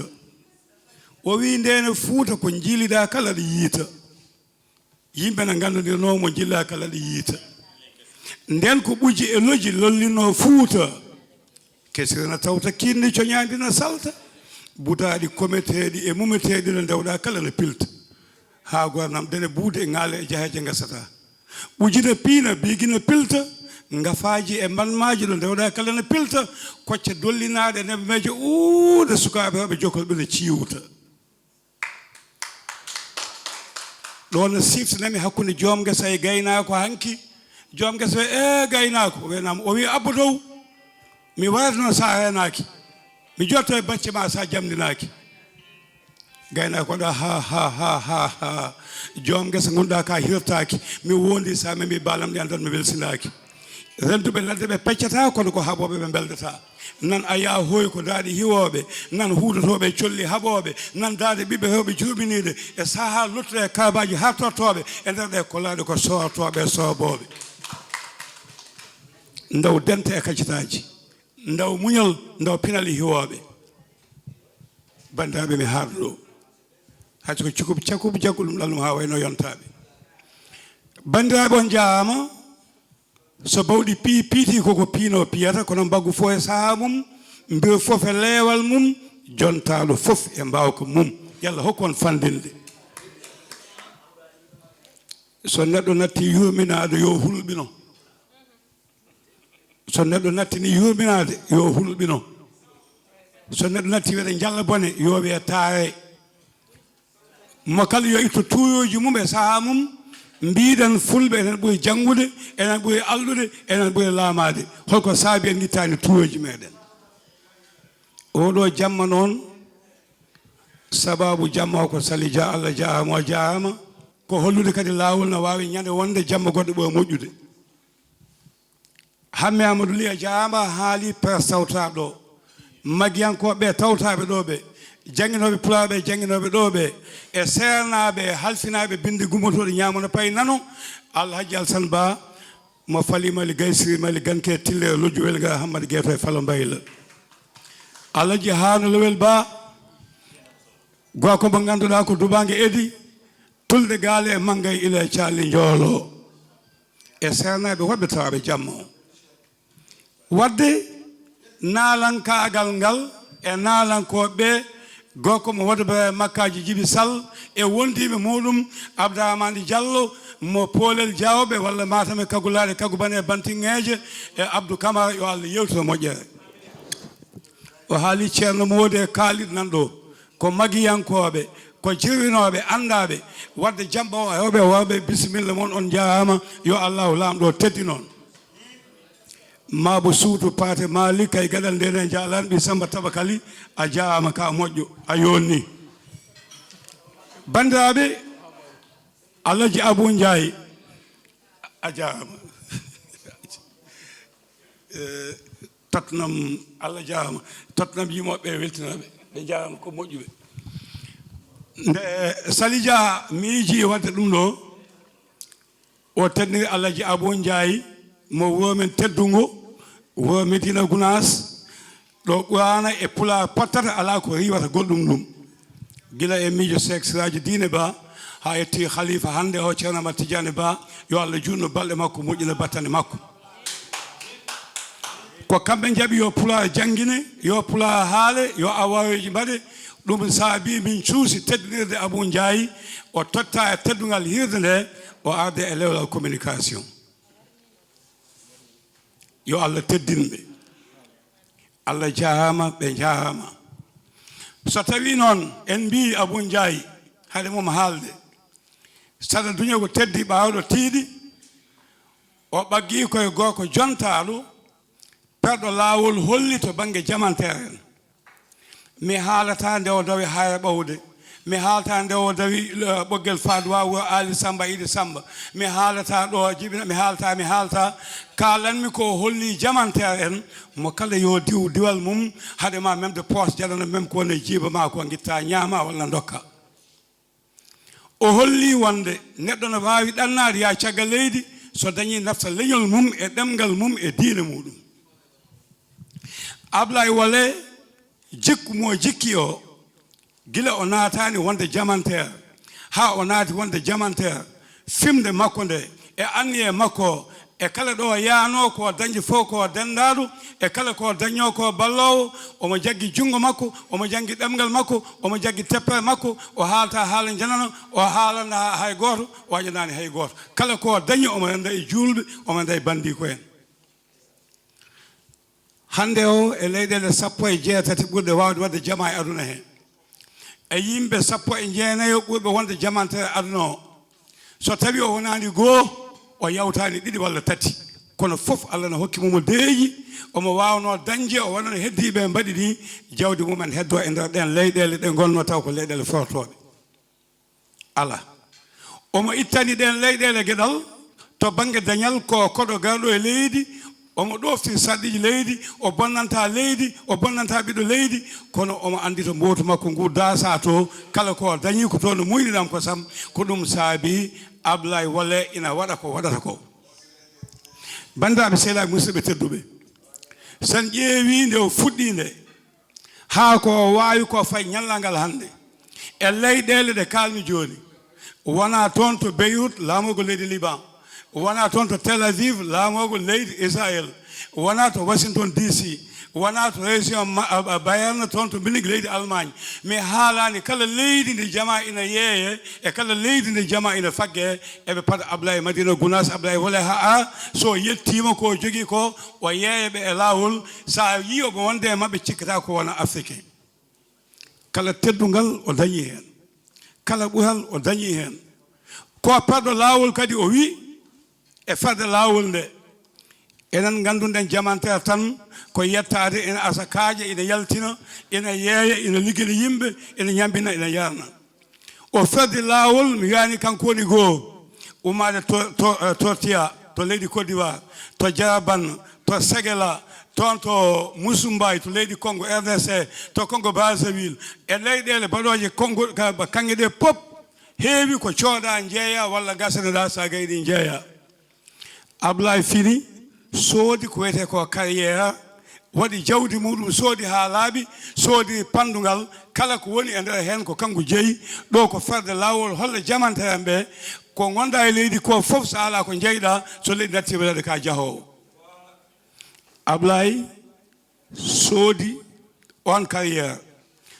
O wii ndeene Fuuta ko njiiliɗaa kala aɗa yiita. Yimɓe na nganndondirnoo mo njiiliɗaa kala aɗa yiita. Nden ko ɓuji e loji lollinoo Fuuta. Kesiri na tawta kiinni coñaandi na salta. Butaaɗi kometeeɗi e mumeteeɗi no ndewɗaa kala no pilta. Haa goranam dene buude e ŋaale e jaheeje ngasataa. Ɓuji na piina, biigi na pilta, ngafaaji e mbanmaaji ɗo ndewɗaa kala na pilta, kocce dollinaaɗe nebemeeje uuda sukaaɓe rewɓe jokkol ɓe no ciiwta. Ɗo no siftinami hakkunde joom ngesa e gaynaako hanki. Joom ngesa wi, "Ee gaynaako," o wiyanaama, o wi, "Abbo Dow, mi warata noon so a reenaaki. Mi jotto e bacce ma so a jamdinaaki." Gaynaako waɗa, "Ha, ha, ha, ha, ha. Joom ngesa ngonɗaa ka hirtaaki. Mi wondi so a memi baalam ɗi anndan mi welsinaaki." Rentuɓe ladde ɓe peccataa, kono ko haɓooɓe ɓe mbeldataa. Nan a yaa hooy ko daaɗe hiwooɓe, nan huudotooɓe e colli haɓooɓe, nan daaɗe ɓiɓɓe rewɓe jurminiiɗe e sahaa luttuɗo e kaabaaji hartortooɓe e nder ɗe kolaaɗe ko soortooɓe e soobooɓe. Ndaw dente e kaccitaaji, ndaw muñal, ndaw pinal e hiwooɓe. Banndiraaɓe, mi haarɗo ɗo. Hay so ko cukub cakub jaggu ɗum ɗalnum haa wayno yontaaɓe. Banndiraaɓe, on njaaraama. So bawɗi pii piiti, koko piinoo piyata, kono mbaggu fof e sahaa mum, mbiru fof e leewal mum, jontaaɗo fof e mbaawka mum. Yalla hokku on fanndinde. So neɗɗo natti yurminaade, yo hulɓino. So neɗɗo nattini yurminaade, yo hulɓino. So neɗɗo natti wiyde njalla bone, yo wiye taare. Mo kala yo ittu tuuyooji mum e sahaa mum. Mbiɗen fulɓe enen ɓuri janngude, enen ɓuri alɗude, enen ɓuri laamaade. Holko saabi en ngittaani tuuyooji meɗen? Oɗo jamma noon, sababu jamma o ko Sali Dia, Allah jaaraama, o jaaraama. Ko hollude kadi laawol na waawi ñande wonde jamma goɗɗo ɓura moƴƴude. Hamme Amadou Ly, a jaaraama, haali presse tawtaaɗo ɗo. Magiyankooɓe tawtaaɓe ɗo ɓe, jannginooɓe pulaaɓe, jannginooɓe ɗo ɓe, e seernaaɓe, e halfinaaɓe binndi gummotooɗo ñaamo no payi nano, Alhaji Alsan Ba, mo Fali Mali, Gaysiri Mali, Ganke Tille, Lojju Welga, Hammadi Geeto e Falo Mbayla. Alhaji Haano Lowel Ba, gorko mo ngannduɗaa ko dubaange edi, tulde gaale e manngay ila e caali njoolo. E seernaaɓe woɗɓe tawaaɓe jamma o. Waɗde naalankaagal ngal e naalankooɓe ɓe, gorko mo Wodobere Makkaaji Jibi Sall e wondiiɓe muuɗum, Abdourahmane Diallo mo Poolel Jawɓe walla Matam e Kagulaaɗe Kagubane e Bantiŋŋeeje e Abdou Camara, yo Allah yewtino moƴƴere. O haali Ceerno Moodi e kaalit nan ɗo, ko magiyankooɓe, ko jirwinooɓe, anndaaɓe, waɗde jam ɓawo e rewɓe e worɓe, bisimilla mon, on njaaraama, yo Allahu Laamɗo teddin on. Maabo Suutu Paate Maalik kay gaɗal nde ne jaalan ɓi Samba Tabakali, a jaaraama ka moƴƴo, a yonni. Banndiraaɓe, Alhaji Abou Ndiaye, a jaaraama. Eh, totnam, Allah jaaraama, totnam yimooɓe ɓe weltinaaɓe, ɓe jaaraama ko moƴƴuɓe. Nde Sali Dia miiji waɗde ɗum ɗo, o teddini Alhaji Abou Ndiaye, mo wuro men teddungo, wuro Medina Gunaas, ɗo Quraana e Pulaar pottata, alaa ko riiwata goɗɗum ɗum. Gila e miijo Seek Siraaji Diine Ba, haa yetti Khalifa hannde o, Ceerno Ahmad Tijaani Ba, yo Allah juutnu balɗe makko, moƴƴina battane makko. Ko kamɓe njaɓi yo Pulaar janngine, yo Pulaar haale, yo awarooji mbaɗe. Ɗum saabii min cuusi teddinirde Abou Ndiaye, o totta e teddungal hiirde nde, o arde e lewlal communication. Yo Allah teddin ɓe. Allah jaaraama, ɓe njaaraama. So tawii noon en mbii Abou Ndiaye, hade mum haalde, saɗa duña ko teddi ɓaawɗo tiiɗi, o ɓaggii koye gorko jontaaɗo, perɗo laawol holli to bannge jamanteere en. Mi haalataa nde o dawi Hayre Ɓowde. Mi haalataa nde o dawi, eh, Ɓoggel Faduwa, wuro Aali Samba, Idi Samba. Mi haalataa ɗo jibina, mi haalataa, mi haalataa. Kaalanmi ko o holli jamanteer en, mo kala yo diw diwal mum, hade ma memde poos jaɗana mem ko woni e jiiba ma ko ngitta ñaama walla ndokka. O holli wonde neɗɗo no waawi ɗannaade yaa caggal leydi so dañii nafta leñol mum e ɗemngal mum e diine muɗum. Ablaye Wale, jikku mo jikki o, gila o naataani wonde jamanteer, haa o naati wonde jamanteer, fimde makko nde, e anniye makko, e kala ɗo yaanoo ko dañde fof ko denndaaɗo, e kala ko dañnoo ko balloowo, omo jaggi junngo makko, omo janngi ɗemngal makko, omo jaggi teppere makko, o haalta haala janano, o haalana hay gooto, o aƴanaani hay gooto. Kala ko dañi omo rennda e juulɓe, omo rennda e banndiiko en. Hannde o e leyɗeele sappo e jeetati ɓurɗe waawde waɗde jamaa e aduna he. E yimɓe sappo e jeenayo ɓurɓe wonde jamanteer e aduna o. So tawii o wonaani goo, o yawtaani ɗiɗi walla tati. Kono fof Allah na hokki mo mo deeƴi, omo waawnoo dañde, o waɗa no heddiiɓe mbaɗi ni, jawdi mumen heddoo e nder ɗeen leyɗeele ɗe ngonnoo taw ko leyɗeele fortooɗe. Alaa. Omo ittani ɗeen leyɗeele geɗal to bannge dañal, ko koɗo garɗo e leydi, omo ɗoofti sarɗiiji leydi, o bonnanta leydi, o bonnanta ɓiɗɗo leydi, kono omo anndi to mbootu makko ngu daasa to, kala ko dañi ko toon no muyni ɗam ko sam, ko ɗum saabi Ablaye Wale ina waɗa ko waɗata ko. Banndiraaɓe, sehilaaɓe, musidɓe tedduɓe, so en ƴeewii nde o fuɗɗii nde, haa ko o waawi ko fay ñallal ngal hannde. E leyɗeele ɗe kaalmi jooni, wonaa toon to Beyrouth, laamorgo leydi Liban, wonaa toon to Tel Aviv, laamorgo leydi Israël, wonaa to Washington D C, wonaa to région ma-, a, a, Bayern, toon to Munich, leydi Allemagne. Mi haalaani kala leydi ndi jamaa ina yeeye, e kala leydi ndi jamaa ina fagge, eɓe paɗa Ablaye Madina Gunaas, Ablaye Wale haa so yettiima ko o jogii ko, o yeeya ɓe e laawol. So a yii omo wonde e maɓɓe, cikkata ko wona Africain. Kala teddungal o dañii heen, kala ɓural o dañii heen. Ko perɗo laawol kadi o wi e ferde laawol nde. Enen ngannduɗen jamanteer tan ko yettaade, ina asa kaaƴe, ina yaltina, ina yeeya, ina liggina yimɓe, ina ñambina, ina yarna. O ferdi laawol, mi wiyaani kanko woni goo, ummaade to, to, eh, Tortiya, to leydi Côte d'Ivoire, to Jaraban, to Segela, toon to Musumbay, to leydi Congo R D C, to Congo Brazzaville, e leyɗeele baɗooje Congo, ka, ba kaŋŋe ɗe pop, heewi ko cooda njeeya walla gasane ɗa sa gayni njeeya. Ablaye fini, soodi ko wiyetee ko carrière, waɗi jawdi muɗum, soodi haa laaɓi, soodi panndungal, kala ko woni e nder heen ko kanko jeyi. Ɗo ko ferde laawol, holla jamanteeɓe ɓe, ko ngonɗa e leydi ko fof, so alaa ko njeyɗa, so leydi natti weɗade ka jahoowo. Ablaye soodi on carrière.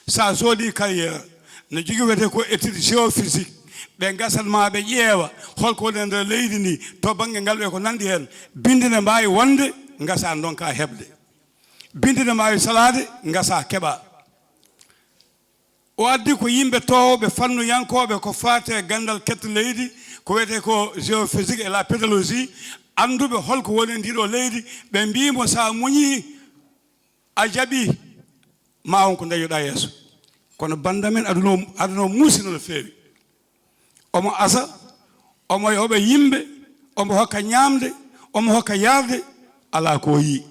Sa soodi carrière, no jogii wiyetee ko étude géophysique. Ɓe ngasan ma, ɓe ƴeewa holko woni e nder leydi ndi, to bannge ngal e ko nanndi heen. Bindi ne mbaawi wonde, ngasa ndonka heɓde. Bindi ne mbaawi salaade, ngasa keɓa. O addi ko yimɓe toowɓe, fannuyankooɓe ko faati e ganndal kette leydi, ko wiyetee ko géophysique et la pédologie, annduɓe holko woni e ndiɗo leydi. Ɓe mbii mo, sa muñii, a jaɓii, ma won ko ndañoɗa yeeso. Kono bannda men, aduna o, aduna o muusi no feewi. Omo asa, omo yoɓa yimɓe, omo hokka ñaamde, omo hokka yarde, alaa ko o yii.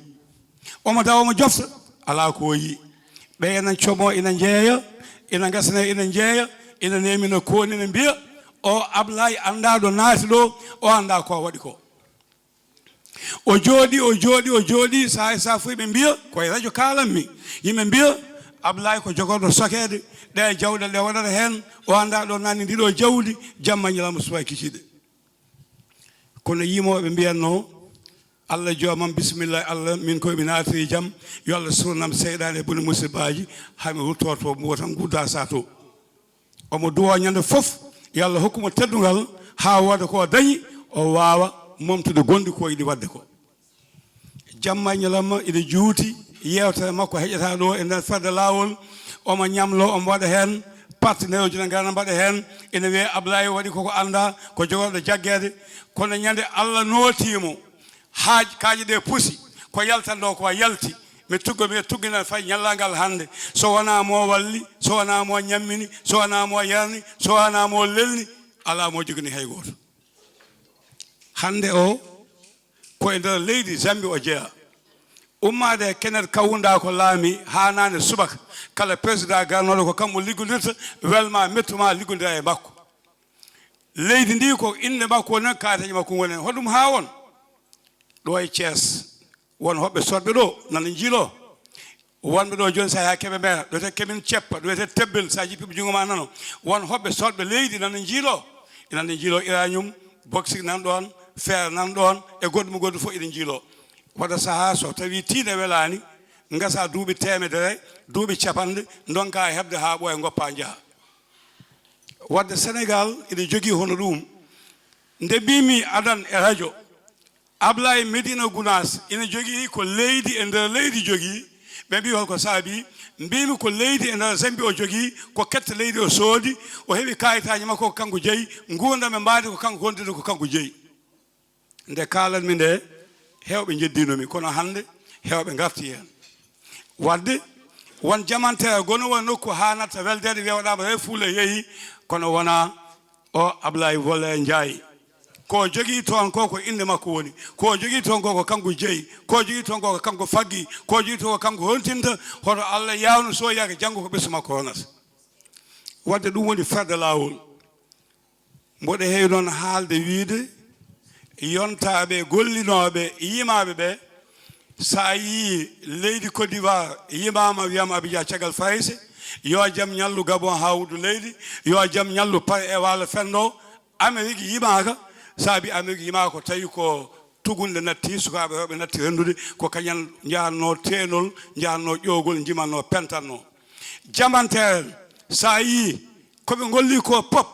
Omo dawa, omo jofta, alaa ko o yii. Ɓe ina como, ina njeeya, ina ngasana, ina njeeya, ina neemi, ina kooni, ina mbiya, o Ablaye anndaa ɗo naati ɗo, o anndaa ko waɗi ko. O jooɗii, o jooɗii, o jooɗii, sahaa e sahaa fof ɓe mbiya, ko e radio kaalanmi, yimɓe mbiya, Ablaye ko jogorɗo sokeede, ɗe jawɗe ɗe waɗata heen, o anndaa ɗo naatni ndiɗo jawdi, jamma e ñalawma subaka kikiiɗe. Kono yimooɓe mbiyatnoo, Allah joomam, bisimillahi Allah, min koye mi naati e jam, yo Allah suurnam seyɗaane e bone musibbaaji, haa mi ruttorto mbo tan ngudda sato. Omo duwoo ñande fof, yo Allah hokku mo teddungal, haa wooda ko o dañi, o waawa momtude gonɗi ko o yiɗi waɗde ko. Jamma e ñalamma ina juuti, yeewtere makko heƴata ɗo e nder ferde laawol, omo ñamloo, omo waɗa heen, partenaire uji ne ngara mbaɗa heen, ina wiyee Ablaye waɗi koko anndaa, ko jogorɗo jaggeede, kono ñande Allah nootii mo, haa kaaƴe ɗe pusi, ko yaltanɗo ko yalti, mi tugga, mi tugginan fay ñallaagal hannde, so wonaa mo walli, so wonaa mo ñammini, so wonaa mo yarni, so wonaa mo lelni, alaa mo jogini hay gooto. Hannde o, ko e nder leydi Zambie o jeyaa. Ummaade e Kenneth Kaunda ko laami haa naane subaka, kala président garnooɗo ko kammo liggondirta, welma, mettuma, liggondira e makko. Leydi ndi ko innde makko woni heen, kaayeteeje makko ngoni heen. Hoɗum haa won? Ɗo e Thiès, won hoɓɓe soodɓe ɗo, nana njiiloo. Wonɓe ɗo jooni, so a yahi Kébémer, ɗo wiyetee Kemin Ceppa, ɗo wiyetee Tebbel, so a jippii junngo ma nano, won hoɓɓe soodɓe leydi nana njiiloo. Ina njiiloo uranium, bauxite nan ɗoon, fer nan ɗoon, e goɗɗum e goɗɗum fof ina njiiloo. Waɗa sahaa so tawii tiiɗe welaani, ngasa duuɓi teemedere, duuɓi capanɗe, ndonka heɓde haa ɓooya, ngoppa njaha. Wadde Senegaal ina jogii hono ɗum. Nde mbiimi adan e radio, Ablaye Medina Gounass ina jogii ko leydi e nder leydi jogii. Ɓe mbii holko saabii? Mbiimi ko leydi e nder Zambie o jogii, ko kette leydi o soodi, o heɓi kaayitaaji makko ko kanko jeyi, nguurndam e mbaadi ko kanko wondiri ko kanko jeyi. Nde kaalanmi nde, heewɓe njeddinomi, kono hannde heewɓe ngarti heen. Wadde won jamanteeɓe gonoowo e nokku haa natta weldeede, wiya waɗaama refuule yehi, kono wonaa o Ablaye Wole Njaay. Ko o jogii toon ko, ko innde makko woni. Ko o jogii toon ko, ko kanko jeyi. Ko o jogii toon ko, ko kanko faggi. Ko o jogii toon ko kanko hontinta. Hoto Allah yaawnu, so yaaka janngo ko ɓesngu makko wonata. Wadde ɗum woni ferde laawol. Mboɗo heewi noon haalde, wiyde yontaaɓe, gollinooɓe, yimaaɓe ɓe, so a yii leydi Côte d'Ivoire yimaama, wiyaama Abidjan caggal Farayse, yo jam ñallu Gabon haa wuddu leydi, yo jam ñallu Pare e Waalo fenndo, Amerik yimaaka, saabi Amerik yimaaka ko tawi ko tugunde natti, sukaaɓe rewɓe natti renndude, ko kañum njahannoo teenol, njahannoo ƴoogol, njimannoo, pentannoo. Jamanteeɓe, so a yii ko ɓe ngolli ko pop,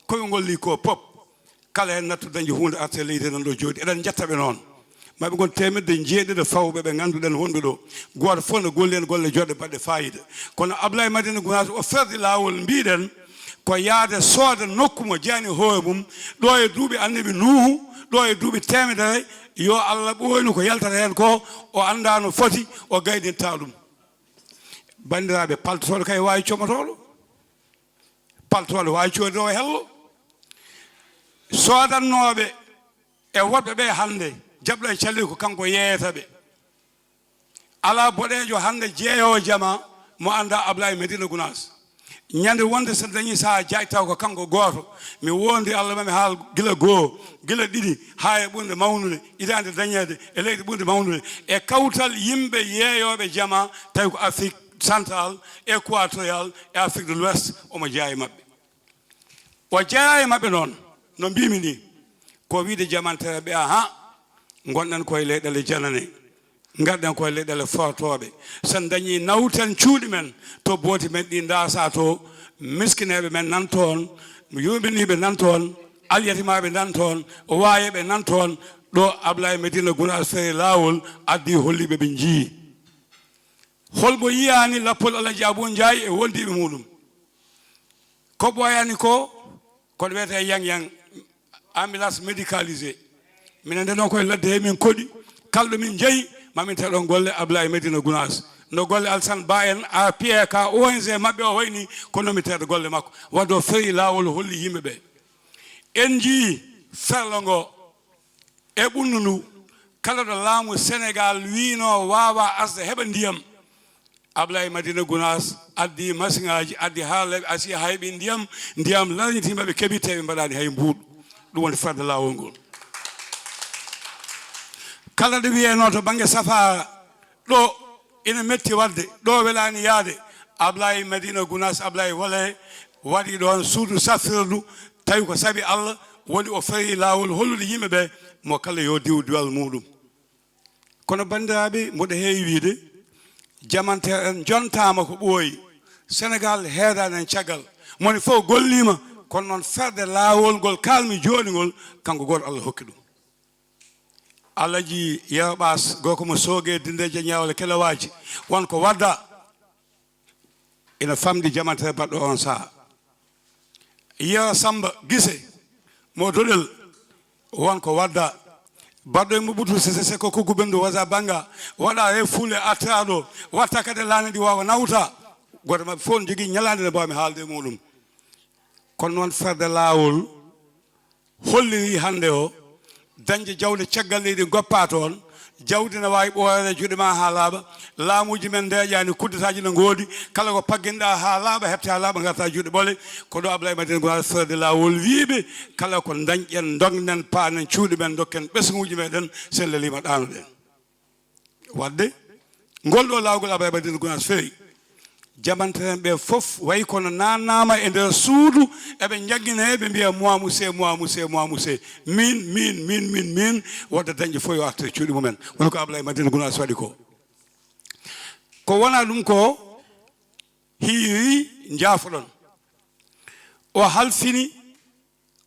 ko ɓe ngolli ko pop, kala heen nattu dañde huunde, arte leydi nan ɗo jooɗi. Eɗen njetta ɓe noon. Maɓe ngon teemedde njeeɗiɗo fawɓe ɓe ngannduɗen wonɓe ɗo. Gooto fof no golli heen golle joɗɗe baɗɗe faayiida. Kono Ablaye Madina Gounass o ferdi laawol, mbiɗen ko yahde sooda nokku mo jeyaani hoore mum, ɗo e duuɓi Annabi Nuuhu, ɗo e duuɓi teemedere, yo Allah ɓooynu ko yaltata heen ko, o anndaa no foti, o gaynintaa ɗum. Banndiraaɓe, paltotooɗo kay waawi comotooɗo. Paltoɗo waawi coodoowo hello. Soodannooɓe e woɗɓe ɓe hannde, jaɓɗo e calel ko kanko yeeyata ɓe. Alaa boɗeejo hannde jeeyoowo jama mo anndaa Ablaye Medina Gounass. Ñande wonde so dañii sahaa jaaƴ taw ko kanko gooto. Mi wondi Allah ma mi haal gila goo, gila ɗiɗi, haa e ɓurde mawnude, hitaande dañeede e leyɗe ɓurde mawnude. E kawtal yimɓe yeeyooɓe jama, tawi ko Afrique centrale, équatoriale e Afrique de l'Ouest, omo jeyaa e maɓɓe. O jeyaa e maɓɓe noon, no mbiimi nii, ko wiide jamanteeɓe ɓe, aha, ngonɗen koye leyɗeele janane, ngarɗen koye leyɗeele fortooɓe. So en dañii, nawten cuuɗi men to booti men ɗi ndaasa to, miskineeɓe men nan toon, yuumɓiniiɓe nan toon, alyatimaaɓe nan toon, waayeeɓe nan toon, ɗo Ablaye Medina Gounass feere laawol addi holli ɓe, ɓe njii. Hol mo yiyaani lappol Alaji Abou Ndiaye e wondiiɓe muɗum? Ko ɓooyaani ko, ko ɗo wiyetee yang yang, ambulance médicalisée. Minen nde noon koye ladde he min koɗi, kala ɗo min njeyi, ma min teɗon golle Ablaye Medina Gounass. No golle Alassane Ba en, A P A K, O N G maɓɓe o wayni, ko noon min teɗa golle makko. Wadde o feewi laawol, holli yimɓe ɓe. En njii ferlo ngo e ɓundu ndu, kala ɗo laamu Senegaal wiino waawa asde heɓa ndiyam, Ablaye Madina Gounass addi masiŋaaji, addi haralleeɓe, asi hayɓi ndiyam, ndiyam laañitiima, ɓe keɓi, tawi ɓe mbaɗaani hay mbuuɗu. Ɗum woni ferde laawol ngol. Kala ɗo wiyeeno to bannge safaara, ɗo ina metti waɗde, ɗo welaani yahde, Ablaye Madina Gounass, Ablaye Wole waɗi ɗoon suudu safrirdu, tawi ko sabi Allah woni o feewi laawol hollude yimɓe ɓe mo kala yo diw diwal muɗum. Kono banndiraaɓe, mboɗo heewi wiyde, jamanteeɗo en jontaama ko ɓooyi. Senegaal heedaani en caggal. Moni fof golliima, kono noon ferde laawol ngol kaalmi jooni ngol, kanko gooto Allah hokki ɗum. Alaji Yero Ɓaas, gorko mo Sooge, Dindeeje, Ñawle, Kelewaaji, won ko wadda. Ina famɗi jamanteeɗo baɗɗo on sahaa. Yero Samba Gise mo Doɗel, won ko wadda. Baɗɗo e mo ɓutu sese sekko koggu ɓenndu wasa bannga, waɗa he fuule artiraaɗo, watta kadi laana ɗi waawa nawta. Gooto maɓɓe fof ne jogii ñalaande nde mbaawmi haalde e muɗum. Kono noon ferde laawol holliri hannde o, dañde jawle caggal leydi goppa toon, jawdi ne waawi ɓooyde juuɗe ma haa laaɓa, laamuuji men ndeeƴaani, kuddataaji ne ngoodi, kala ko pagginɗa haa laaɓa, heɓte haa laaɓa, ngarta juuɗe ɓole, ko ɗo Ablaye Madina Gounass ferde laawol wiiɓe, kala ko dañɗen, ndognen, paanen cuuɗi men, dokken ɓesnguuji meɗen, sen leliima ɗaanoɗen. Wadde, ngol ɗo laawol Ablaye Madina Gounass feewi. Jamanteeɓe ɓe fof wayi kono naannaama e nder suudu, eɓe njanngina, eɓe mbiya, "Moi, monsieur, moi, monsieur, moi, monsieur." Min, min, min, min, min, wadde dañde fof yo artir cuuɗi mumen. Woni ko Ablaye Madina Gounass waɗi ko. Ko wona ɗum ko hiiri njaafoɗon. O halfini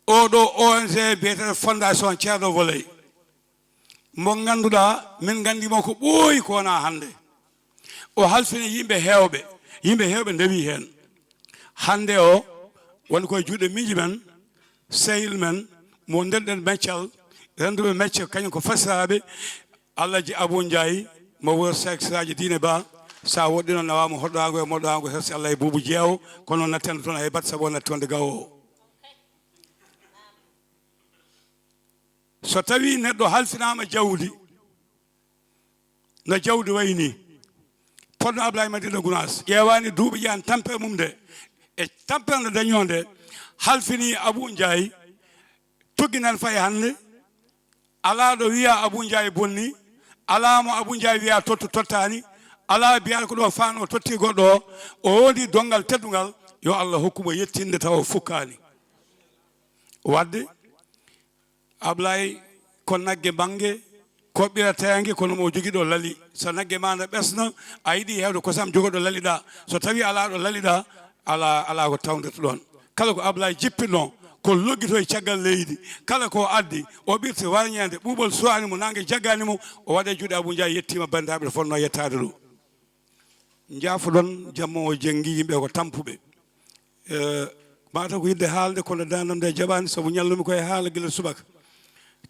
oɗo O N G biyeteeɗo Fondation Ceerno Voley, mo ngannduɗaa min nganndi mo ko ɓooyi ko wonaa hannde. O halfini yimɓe heewɓe, yimɓe heewɓe ndewii heen. Hannde o woni koye juuɗe miijo men, sehil men, mo ndenɗen meccal, rennduɓe mecce, kañum ko fasiraaɓe, Alaji Abou Ndiaye, mo wuro Seek Siraaji Diine Ba, so a woɗɗino nawaama hoɗɗaango e moɗɗaango, hersi Allah e buubu jeewo, kono nattenɗo toon hay batte sabu o natti wonde gawo o. So tawii neɗɗo halfinaama jawdi, no jawdi wayi nii, fodno Ablaye Madina Gounass, ƴeewaani duuɓi, ƴeewaani tampere mum nde, e tampere nde dañnoo nde, halfinii Abou Ndiaye, tuggi nan fayi hannde, alaa ɗo wiyaa Abou Ndiaye bonni, alaa mo Abou Ndiaye wiyaa tottu tottaani, alaa biyaɗo ko ɗo faano totti goɗɗo o, o woodi donngal teddungal, yo Allah hokku mo yettinde tawa o fukkaani. Wadde, Ablaye ko nagge mannge, ko ɓira teenge, kono mo jogii ɗo lali. So nagge ma na ɓesna, a yiɗi heewde kosam, jogo ɗo laliɗa. So tawii alaa ɗo laliɗa, alaa, alaa ko tawdata ɗoon. Kala ko Ablaye jippinoo, ko loggito e caggal leydi. Kala ko addi, o ɓirti warñeende, ɓuuɓol suwaani mo, naange jaggaani mo, o waɗa e juuɗe Abou Ndiaye, yettiima banndiraaɓe ɗo fotnoo yettaade ɗo. Njaafoɗon, jamma o jenngi, yimɓe ko tampuɓe. Eh, mataw ko yiɗde haalde, kono daandam nde jaɓaani, sabu ñallumi koye haala gila subaka.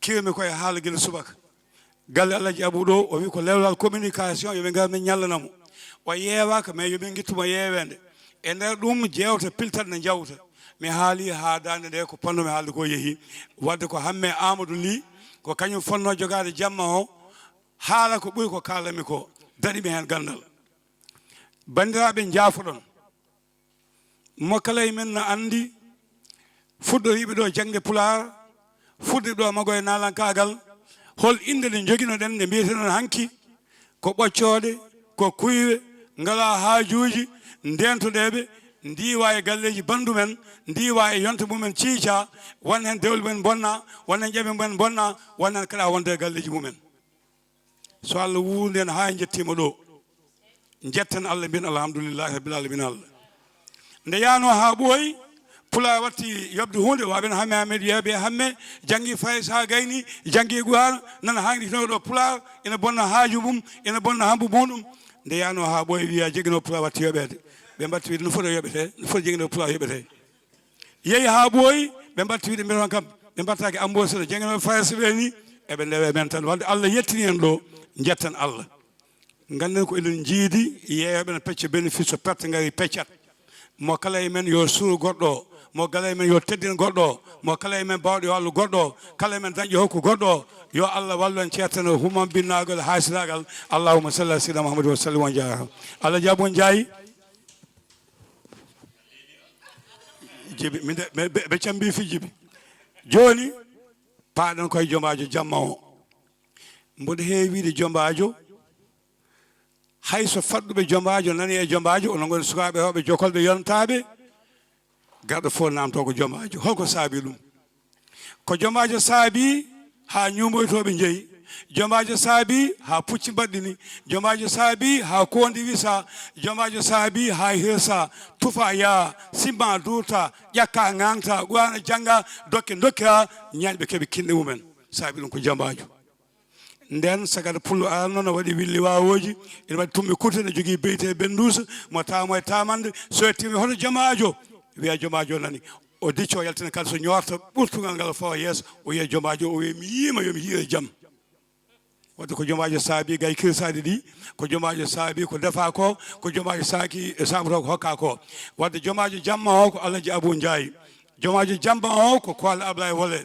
Kiwmi koye haala gila subaka. Galle Alaji Abou ɗo, o wi ko lewlal communication, yo ɓe ngar min ñallana mo. O yeewaaka, mais yo min ngittu mo yeeweende. E nder ɗum, jeewte piltat ne njawta. Mi haali haa daande nde, ko panno mi haalde ko yehi. Wadde ko Hamme Amadou Ly, ko kañum fotnoo jogaade jamma o, haala ko ɓuri ko kaalanmi ko, daɗi mi heen ganndal. Banndiraaɓe, njaafoɗon. Mo kala e men na anndi fuɗɗoriiɓe ɗo jaŋde Pulaar, fuɗɗoriiɓe ɗo mago e naalankaagal, hol innde nde njoginoɗen nde mbiyeten on hanki ko ɓoccooɗe, ko kuywe, ngalaa haajuuji, ndeentoɗeeɓe, ndiiwa e galleeji banndum en, ndiiwa e yonta mum en ciica, won heen dewle mum en mbonna, won heen ƴame mum en mbonna, won heen kala wonde e galleeji mum en. So Allah wuurni en haa en njettiima ɗo, njetten Allah, mbiyen alhamdulillahi rabbil alamina Allah. Nde yaanoo haa ɓooyi, Pulaar watti yoɓde huunde, waawen hamme hamme, yeeɓe hamme, janngi Faris haa gayni, janngi Qur'aan, nana haangi tino ɗo Pulaar, ina bonna haaju mum, ina bonna hambu muɗum. Nde yaanoo haa ɓooyi, wiya jegino Pulaar watti yoɓeede. Ɓe mbatti wiide no foti yoɓetee, no foti jegino Pulaar yoɓetee. Yehi haa ɓooyi, ɓe mbatti wiide mbiɗon kam, ɓe mbattaaki embauché no jannginooɓe Faris ɓe ni, eɓe ndewe men tan. Wadde Allah yettini en ɗo, njetten Allah. Ngannden ko eɗen njiidi yeeyooɓe no pecca bénéfice, so perte ngari peccat. Mo kala e men yo suur goɗɗo o, mo kala e men yo teddin goɗɗo o, mo kala e men baawɗo yo Allah goɗɗo o, kala e men dañƴo hokku goɗɗo o. Yo Allah wallu en ceertano humambinnaagal e haasidaagal. Allahumma salli ala sayyidina Muhammadin wa sallim. On jaaraama. Allah jaabon jaayi. Jibi, min de, ɓe, ɓe, ɓe cambi fi jibi. Jooni, paaɗen koye jombaajo jamma o. Mboɗo heewi wiide jombaajo, hay so faɗɗuɓe jombaajo nani e jombaajo, onon ngoni sukaaɓe rewɓe jokolɓe yontaaɓe, garɗo fof naamto ko jombaajo. Holko saabi ɗum? Ko jombaajo saabi haa ñuumoytooɓe njeyi, jombaajo saabi haa pucci mbaɗɗini, jombaajo saabi haa koondi wisa, jombaajo saabi haa hirsa, tufa yaa, simma duurta, ƴakka ŋaŋta, Qur'aana jannga, dokke ndokkiraa, ñaañɓe keɓe kinɗe mumen. Saabi ɗum ko jombaajo. Nden sagata pullo arano no waɗi willi waawooji, ina waɗi tumɓe kurte, ne jogii beyte e bennduusa, mo taamo e taamande, so yettiima hoto jomaajo, wiya jomaajo nani. O dicco yaltina kadi so ñoorta ɓurtungal ngal fawa yeeso, o wiya jomaajo, o wiya mi yiima yo mi hiire jam. Wadde ko jomaajo saabi gay kirsaaɗi ɗi, ko jomaajo saabi ko defa ko, ko jomaajo saaki e saabotoo ko hokka ko. Wadde jomaajo jamma o ko Alhaji Abou Ndiaye. Jomaajo jamma o ko Koole Ablaye Wole.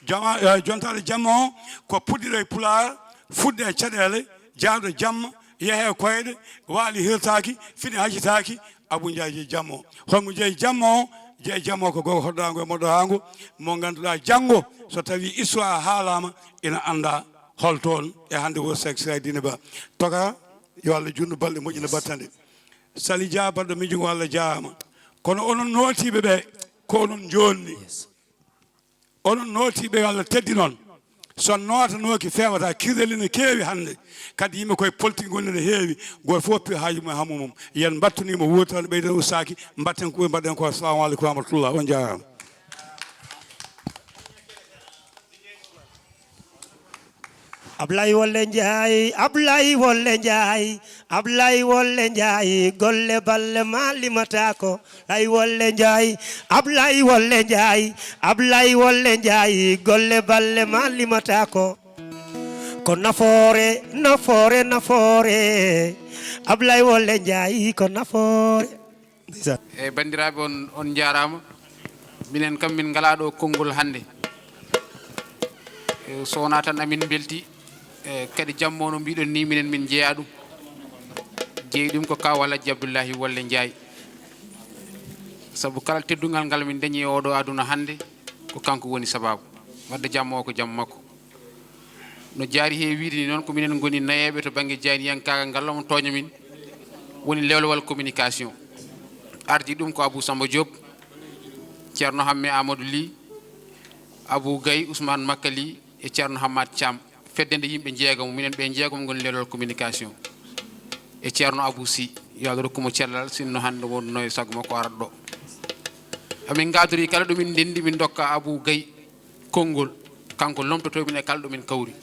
Joma, eh, jontaɗo jamma o ko puɗɗiɗo e Pulaar, fuɗɗi e caɗeele, jaaɗo jamma, yehe e koyɗe, waali hirtaaki, fini hacitaaki, Abou Ndiaye jeyi jamma o. Holmo jeyi jamma o? Jeyi jamma o ko gorko hoɗɗaango e moɗɗoraango, mo ngannduɗaa janngo so tawii histoire haalaama, ina anndaa hol toon e hannde wuro Seek Siraay Diine Ba. Toka, yo Allah juutnu balɗe moƴƴi no battande. Sali Dia, baɗɗo miijo ngo, Allah jaaraama. Kono onon nootiiɓe ɓe, ko onon njoonni. Onon nootiiɓe, yo Allah teddin on. So on nootanooki, feewata. Kirreli ne keewi hannde. Kadi yimɓe koye politique ngoni ne heewi. Gooto fof woppi haaju mum e hammu mum. Yen mbattu ni mo wuurta, no ɓeyden ustaaki. Mbatten ko ɓuri mbaɗen ko. Assalamu aleykum wa rahmatullah. On jaaraama. Ablay Wolle Njaay, Ablay Wolle Njaay, Ablay Wolle Njaay, golle balle ma limataako. Lay Wolle Njaay, Ablay Wolle Njaay, Ablay Wolle Njaay, golle balle ma limataako. Ko nafoore, nafoore, nafoore. Ablay Wolle Njaay, ko nafoore. Ndeysaan. Eyi, banndiraaɓe, on, on njaaraama. Minen kam, min ngalaa ɗo konngol hannde. E, so wonaa tan amin mbelti, e, kadi jamma o no mbiɗon ni, minen min njeyaa ɗum. Jeyi ɗum ko Kaaw Alhaji Abdullahi Wolle Njaay. Sabu kala teddungal ngal min dañi e oɗo aduna hannde, ko kanko woni sabaabu. Wadde jamma o ko jamma makko. No jaari he wiide ni noon, ko minen ngoni nayeeɓe to bannge jayniyankaagal ngal, omo tooña min, woni lewlewal communication. Ardi ɗum ko Abou Samba Diop, Ceerno Hamme Amadou Ly, Abou Gaye, Ousmane Makka Ly e Ceerno Hammat Thiam. Fedde nde yimɓe jeegomo, minen ɓe jeegomo ngoni lewlewal communication. E Ceerno Abou Sy, yo Allah rokku mo cellal, sinno hannde wonno e sago makko arata ɗo. Amin ngaadori kala ɗo min ndenndi, min ndokka Abou Gaye konngol, kanko lomtotoo min e kala ɗo min kawri.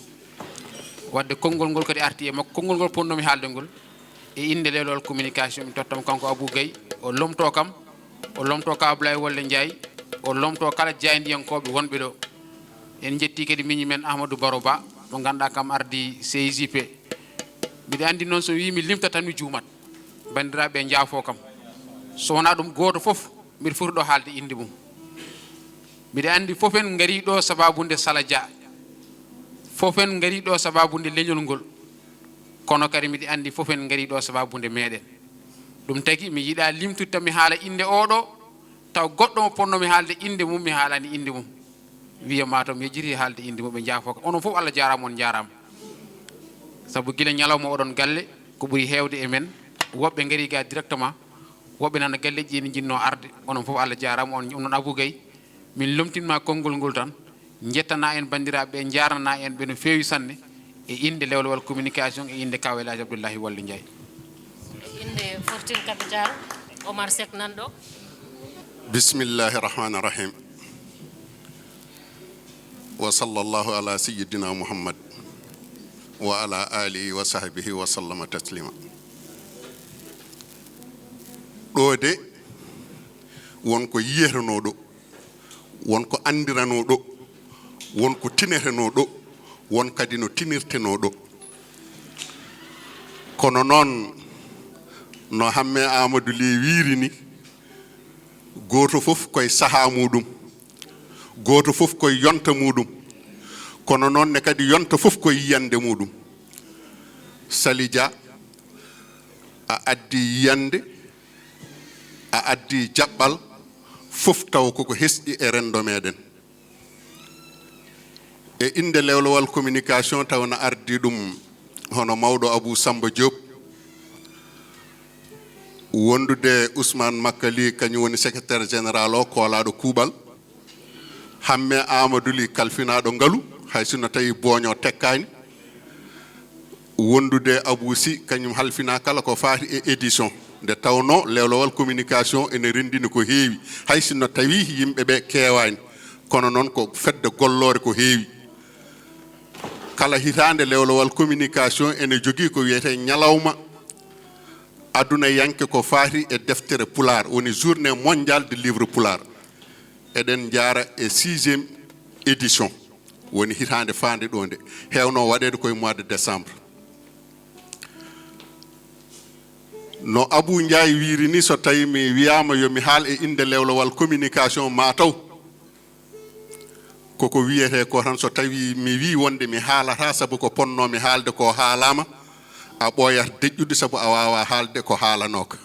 Wadde konngol ngol kadi arti e makko. Konngol ngol potnoomi haalde ngol e innde lewlewal communication, min tottamo kanko Abou Gaye, o lomtoo kam, o lomtoo Kaaw Ablaye Wolle Njaay, o lomtoo kala jaayndiyankooɓe wonɓe ɗo. En njettii kadi miñi men Ahmadou Baro Ba, mo ngannduɗaa kam ardi C I J P. Mbiɗa anndi noon so wii mi limta tan mi juumat. Banndiraaɓe njaafoo kam. So wonaa ɗum gooto fof, mbiɗa foti ɗo haalde innde mum. Mbiɗa anndi fof en ngarii ɗo sabaabu nde Sala Dia. Fof en ngarii ɗo sabaabu nde leñol ngol, kono kadi miɗo anndi fof en ngarii ɗo sabaabu nde meeɗen. Ɗum tagi mi yiɗaa limtude tan mi haala innde oo ɗoo, taw goɗɗo mo potnoo-mi haalde innde mum, mi haalaani innde mum. Wiya maa taw mi yejjitii haalde innde mum, ɓe njaafoo kam. Onon fof Allah jaaraama, on njaaraama. Sabu gila ñalawma oɗon galle, ko ɓuri heewde e men, woɓɓe ngarii gaa directement, woɓɓe nana galleeji ɗi njinnoo arde. Onon fof Allah jaaraama, on, on Abou Gaye. Min lomtinma konngol ngol tan, njettanaa en banndiraaɓe ɓe, njaarnanaa en ɓe no feewi sanne, e innde Lewlewal Communication, e innde Kaaw El Hadj Abdoulahi Wally Ndiaye. Innde Fortune Capital, Omar Seck nan ɗo. Bismillahi rahmani rahim. Wa sallallahu ala sayyidina Muhammad wa ala alihi wa sahbihi wa sallama taslima. Ɗo de, won ko yiyetenoo ɗo, won ko anndiranoo ɗo, won ko tinetenoo ɗo, won kadi no tinirtenoo ɗo. Kono noon, no Hamme Amadou Ly wiiri ni, gooto fof koye sahaa muuɗum, gooto fof koye yonta muuɗum, kono noon ne kadi yonta fof koye yiyannde muuɗum. Sali Dia, a addi yiyannde, a addi jaɓɓal, fof taw koko hesɗi e renndo meeɗen. E innde Lewlewal Communication taw na ardi ɗum hono mawɗo Abou Samba Diop, wondude Ousmane Makka Ly, kañum woni secrétaire général o, koolaaɗo kuuɓal, Hamme Amadou Ly, kalfinaaɗo ngalu, hay sinno tawi booño tekkaani, wondude Abou Sy, kañum halfinaa kala ko faati e édition. Nde tawnoo Lewlewal Communication ene renndini ko heewi, hay sinno tawi yimɓe ɓe keewaani, kono noon ko fedde golloore ko heewi. Kala hitaande Lewlewal Communication ene jogii ko wiyetee ñalawma adunayanke ko faati e deftere Pulaar, woni Journée Mondiale du Livre Pulaar. Eɗen njaara e sixième édition, woni hitaande faande ɗo nde, heewno waɗeede koye mois de décembre. No Abou Ndiaye wiiri ni, so tawi mi wiyaama yo mi haal e innde Lewlewal Communication, ma taw koko wiyetee ko tan, so tawi mi wii wonde mi haalataa sabu ko potnoo-mi haalde ko haalaama, a ɓooyat deƴƴude sabu a waawaa haalde ko haalanooka.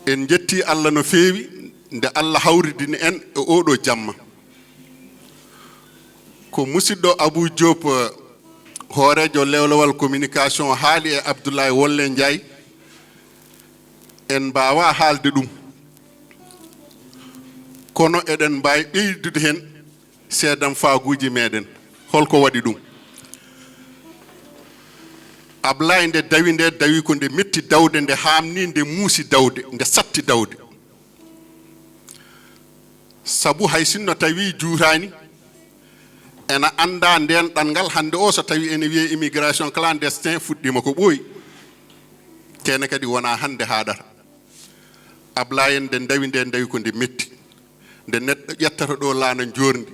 En njettii Allah no feewi nde Allah hawridini en e oo ɗoo jamma. Ko musidɗo Abou Diop, hooreejo Lewlewal Communication, haali e Abdoulaye Wolle Ndiaye, en mbaawaa haalde ɗum, kono eɗen mbaawi ɓeydude heen seedamfaaguuji meeɗen. Holko waɗi ɗum? Ablaye, nde dawi nde, dawi ko nde metti dawde, nde haamni, nde muusi dawde, nde satti dawde. Sabu hay sinno tawi juutaani, ena anndaa ndeen ɗanngal. Hannde o, so tawi ene wiyee immigration clandestin, fuɗɗiima ko ɓooyi. Tee ne kadi wonaa hannde haaɗata. Ablaye, en nde dawi nde, dawi ko nde metti. Nde neɗɗo ƴettata ɗo laana njoorndi,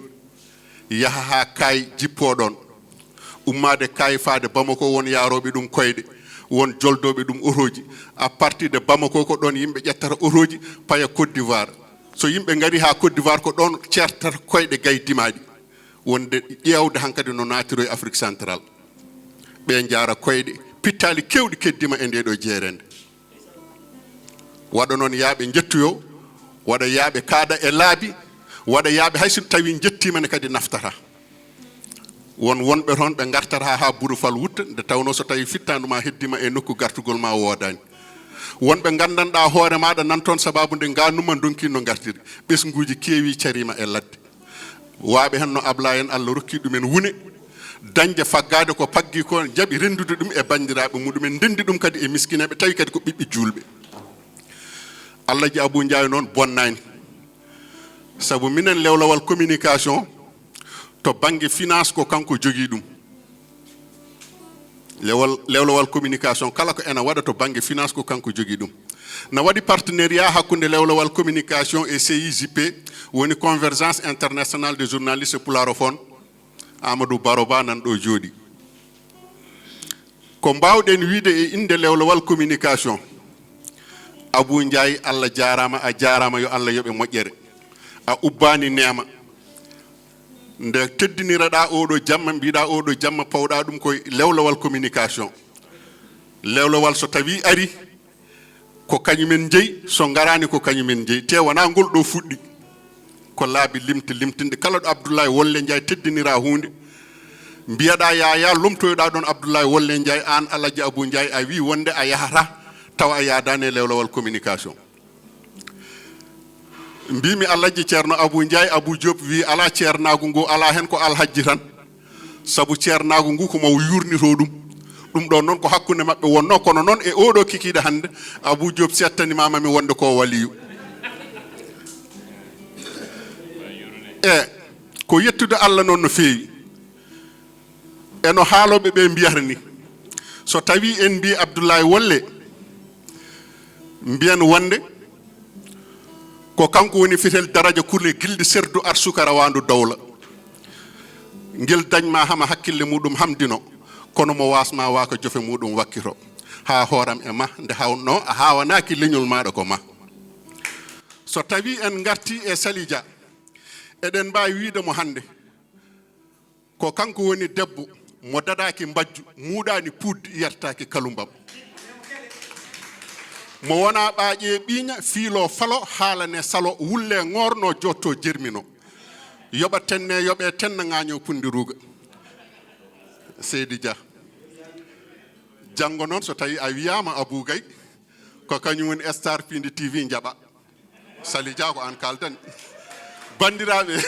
yaha haa Kaay, jippoo ɗoon. Ummaade Kaay faade Bamako, won yaarooɓe ɗum koyɗe, won joldooɓe ɗum otooji. À partir de Bamako, ko ɗoon yimɓe ƴettata otooji, paya Côte d'Ivoire. So yimɓe ngarii haa Côte d'Ivoire, ko ɗoon ceertata koyɗe gay dimaaɗi, wonde ƴeewde hankadi no naatiroyi Afrique Centrale. Ɓe njaara koyɗe, pittaali keewɗi keddiima e ndee ɗoo jeereende. Waɗa noon, yaaɓe njettoyoo, waɗa yaaɓe kaaɗa e laabi, waɗa yaaɓe hay so tawii njettiima ne kadi naftataa. Won wonɓe toon ɓe ngartata haa Burufal wutta, nde tawnoo so tawii fittaandu maa heddiima e nokku, gartugol maa woodaani. Wonɓe nganndanɗaa hoore maaɗa nan toon, sabaabu nde ngaanndu maa ndonki no ngartiri. Ɓesnguuji keewi cariima e ladde. Waaɓe heen no Ablaye en, Allah rokki ɗumen wune, dañde faggaade ko paggi ko, jaɓi renndude ɗum e banndiraaɓe muɗumen, ndenndi ɗum kadi e miskineeɓe, tawi kadi ko ɓiɓɓe juulɓe. Alhaji Abou Ndiaye noon bonnaani, sabu minen Lewlewal Communication, to bannge finance ko kanko jogii ɗum. Lewol, Lewlewal Communication kala ko ena waɗa to bannge finance ko kanko jogii ɗum. Na waɗi partenariat hakkunde Lewlewal Communication e C I J P, woni Convergence Internationale des Journalistes Pularophones, Amadou Baro Ba nan ɗo jooɗii. Ko mbaaw-ɗen wiyde e innde Lewlewal Communication, Abou Ndiaye, Allah jaaraama, a jaaraama, yo Allah yoɓe moƴƴere. A ubbaani neema. Nde teddiniraɗa oɗo jamma, mbiɗa oɗo jamma, pawɗa ɗum koye lewlewal communication. Lewlewal so tawi ari, ko kañumen jeyi, so ngaraani ko kañumen jeyi. Te wona ngol ɗo fuɗɗi. Ko laabi limti limtinɗe. Kala ɗo Abdoulaye Wolle Ndiaye teddinira huunde, mbiyaɗa Yaya, lomtoyoɗa ɗon Abdoulaye Wolle Ndiaye, aan Alhaji Abou Ndiaye, a wi wonde a yahata, tawa a yaadaani e lewlewal communication. Mbimi Alhaji Ceerno Abou Ndiaye, Abou Diop wi ala, ceernaagu ngu ala heen, ko alhajji tan. Sabu ceernaagu ngu ko mo yurnito ɗum. Ɗum ɗo noon ko hakkunde maɓɓe wonno, kono noon e oɗo kikiiɗe hannde, Abou Diop settani ma mami wonde ko waliyu. E ko yettude Allah noon no feewi. E no haalooɓe ɓe mbiyata ni, so tawi en mbi Abdoulaye Wolle, mbiyen wonde ko kanko woni fetel daraja kule gilɗi serdu arsukara waandu dowla. Ngel dañma hama hakkille muɗum hamdino, kono mo wasma waka jofe muɗum wakkito. Ha hooram e ma, nde hawno a hawanaaki leñol maɗa ko ma. So tawi en ngarti e Sali Dia, eɗen mbawi wiide mo hannde, ko kanko woni debbo mo dadaaki mbajju, muuɗaani puuddi, yertaaki kalumbam. Mo wona ɓaaƴe ɓiiña, fiilo falo, haalane salo, wulle ŋoorno, jotto jermino. Yoɓa tenne, yoɓe tenna, ŋaaño pundi ruuga. Seydi Dia. Janngo noon, so tawi a wiyaama Abou Gaye, ko kañum woni star Pindi T V, njaɓa. Sali Dia, ko aan kaaldan. Banndiraaɓe,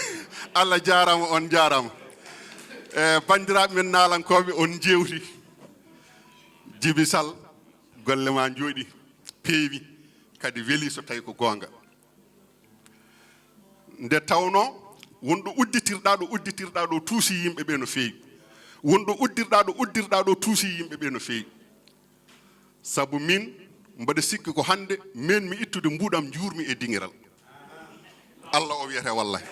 Allah jaaraama, on njaaraama. E, banndiraaɓe men naalankooɓe, on njeewti. Jibi Sal, golle ma njooɗi, peewi, kadi weli so tawi ko goonga. Nde tawnoo, wonɗo udditirɗaa ɗo, udditirɗaa ɗo tuusi yimɓe ɓe no feewi. Wonɗo uddirɗaa ɗo, uddirɗaa ɗo tuusi yimɓe ɓe no feewi. Sabu min, mbaɗa sikki ko hannde men mi ittude mbuuɗam njuurmi e dingiral. Allah o wiyete wallahi.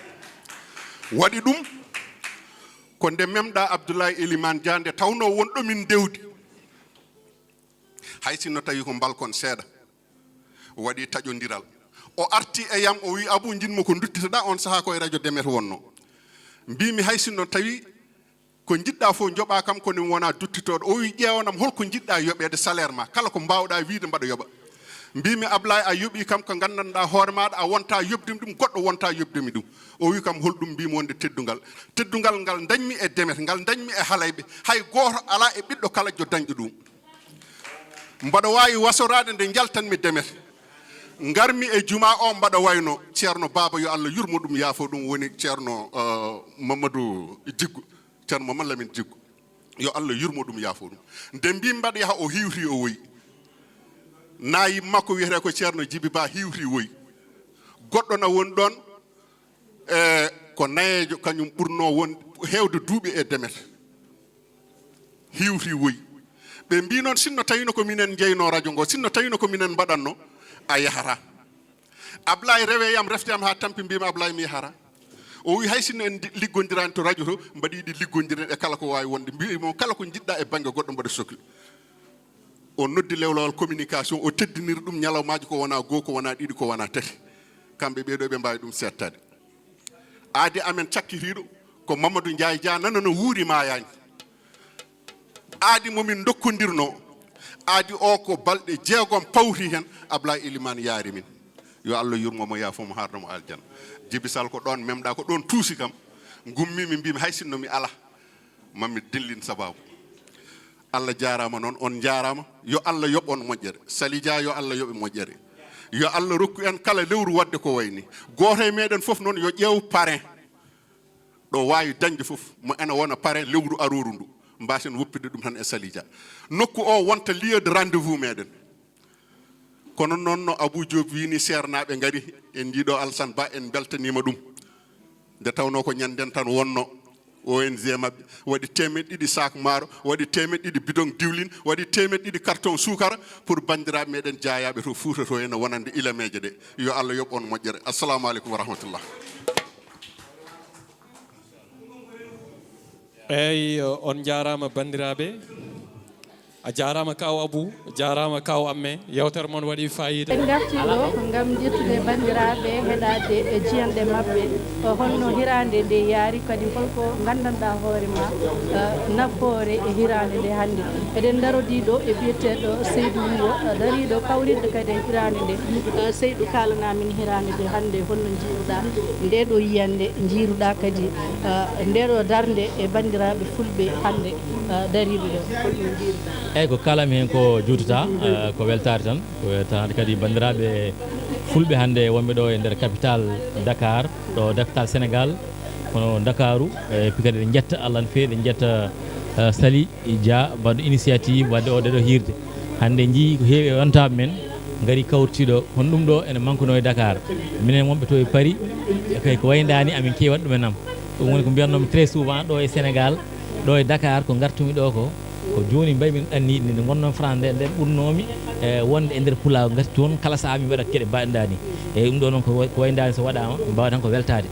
Waɗi ɗum ko nde memɗa Abdoulaye Elimane Dia, nde tawnoo won ɗo min ndewdi. Hay sinno tawi ko mbalkon seeɗa, waɗi taƴondiral. O arti e yam, o wi, Abou, njiɗmi ko nduttitoɗa, on saha ko e radio Demet wonno. Mbimi, hay sinno tawi ko njiɗɗa fof njoɓa kam, kono mi wona duttitoɗo. O wi, ƴeewanam holko njiɗɗa yoɓede, salaire ma, kala ko mbawɗa wiide mbaɗa yoɓa. Mbimi, Ablaye, a yoɓi kam ko gandanɗa hoore maɗa, a wonta yoɓdemi ɗum, goɗɗo wonta yoɓdemi ɗum. O wi kam, holɗum? Mbimi, wonde teddungal. Teddungal ngal dañmi e Demet, ngal dañmi e Halayɓe. Hay goto ala e ɓiɗɗo kala jo dañɗo ɗum. Mbaɗa wawi wasorade nde jaltanmi Demet. Ngarmi e juma o, mbaɗa wayno Ceerno Baaba, yo Allah yurmo ɗum, yaafo ɗum, woni Ceerno, eh, Mamadou Jiggo, Ceerno Mamadou Lamine Jiggo. Yo Allah yurmo ɗum, yaafo ɗum. Nde mbi mbaɗa yaha, o hiwti, o woyi. Nayi makko wiyete ko Ceerno Jibi Ba hiwti, woyi. Goɗɗo na woni ɗon, e ko nayeejo, kañum ɓurno won heewde duuɓi e Demet. Hiwti, woyi. Ɓe mbi noon, sinno tawino ko minen jeyno radio ngo, sinno tawino ko minen mbaɗanno, a yahata. Ablaye rewe yam, refte yam ha tampi, mbimi, Ablaye, mi yahata. O wi, hay sinno en di-, liggondirani to radio to, mbaɗi ɗi liggondiren e kala ko wawi wonde. Mbi mo, kala ko jiɗɗa e bangge goɗɗo mbaɗa sokli. O noddi lewlewal communication, o teddiniri ɗum ñalawmaaji ko wona goo, ko wona ɗiɗi, ko wona tati. Kamɓe ɓeeɗo ɓe mbaawi ɗum seettaade. Aadi amen cakkitiiɗo ko Mamadou Ndiaye Dia, nana no wuuri maayaani. Aadi mo min ndokkondirnoo, aadi o ko balɗe jeegom pawti heen, Ablaye Elimane yaari min. Yo Allah yurmo mo, yaafo mo, haarno mo aljanna. Jibi Sal, ko ɗoon memɗa, ko ɗoon tuusi kam. Ngummi mi mbimi, hay sinno mi ala, mami dillin sababu. Allah jaaraama noon, on njaaraama. Yo Allah yoɓ on moƴƴere. Sali Dia, yo Allah yoɓe moƴƴere. Yo Allah rokku en kala lewru waɗde ko wayni. Gooto e meɗen fof noon yo ƴeew parrain. Ɗo waawi dañde fof, mo ena wona parrain lewru arooru ndu. Mbaasen woppirde ɗum tan e Sali Dia. Nokku o wonta lieu de rendez-vous meɗen. Kono noon no Abou Diop wii ni, seernaaɓe ngari, en njii ɗo Alassane Ba, en mbeltaniima ɗum. Nde tawnoo ko ñannden tan wonno, O N G maɓɓe waɗi teemeɗɗe ɗiɗi saak maaro, waɗi teemeɗɗe ɗiɗi bidon diwlin, waɗi teemeɗɗe ɗiɗi carton suukara pour banndiraaɓe meɗen jaayaaɓe to Fuuta to, ene wonande ilameeje ɗe. Yo Allah yoɓ on moƴƴere. Assalamu aleykum wa rahmatullah. Eeyi, on njaaraama banndiraaɓe. A jaaraama Kaaw Abou, jaaraama Kaaw Amme, yewtere mon waɗi faayiida. En ngartii ɗo ngam ƴettude banndiraaɓe heɗaade e jiyanɗe maɓɓe, holno hiraande nde yaari, kadi holko nganndanɗaa hoore ma, eh, nafoore e hiraande nde hannde. Eɗen ndarodii ɗo e biyeteeɗo Seydou Wuro, eh, dariiɗo kawriɗo kadi e hiraande nde. Eh, Seydou, kaalanaa min hiraande nde hannde, holno njiiruɗaa ndee ɗoo yiyannde, njiiruɗaa kadi, eh, ndee ɗoo darnde e banndiraaɓe fulɓe hannde, eh, dariiɓe ɗo, holno njiiruɗaa? Eyyi, ko kaalammi heen ko juutataa, eh, ko weltaare tan. Ko weltaare kadi banndiraaɓe fulɓe hannde wonɓe ɗo e nder capital Dakar, ɗo capital Sénégal, kono Ndakaaru, e puis kadi eɗen njetta Allah no feewi, eɗen njetta, eh, Sali Dia mbaɗɗo initiative waɗde o ɗeɗo hiirde. Hannde en njii ko heewi e yontaaɓe men ngari kawritiiɗo, kono ɗum ɗo ene mankuno e Dakar. Minen wonɓe to e Paris, e kay ko wayndaani amin keewi waɗ ɗum e nam. Ɗum woni ko mbiyatnoomi très souvent ɗo e Sénégal, ɗo e Dakar ko ngartumi ɗo ko, ko jooni mbayi min ɗanniiɗi nde ngonnoon France nde, nden ɓurnoomi, e, wonde e nder Pulaagu, ngati toon kala sahaa min mbaɗat geɗe mbaɗɗaa ni. Eyyi, ɗum ɗo noon ko way-, ko wayndaani so waɗaama, mbaawa tan ko weltaade,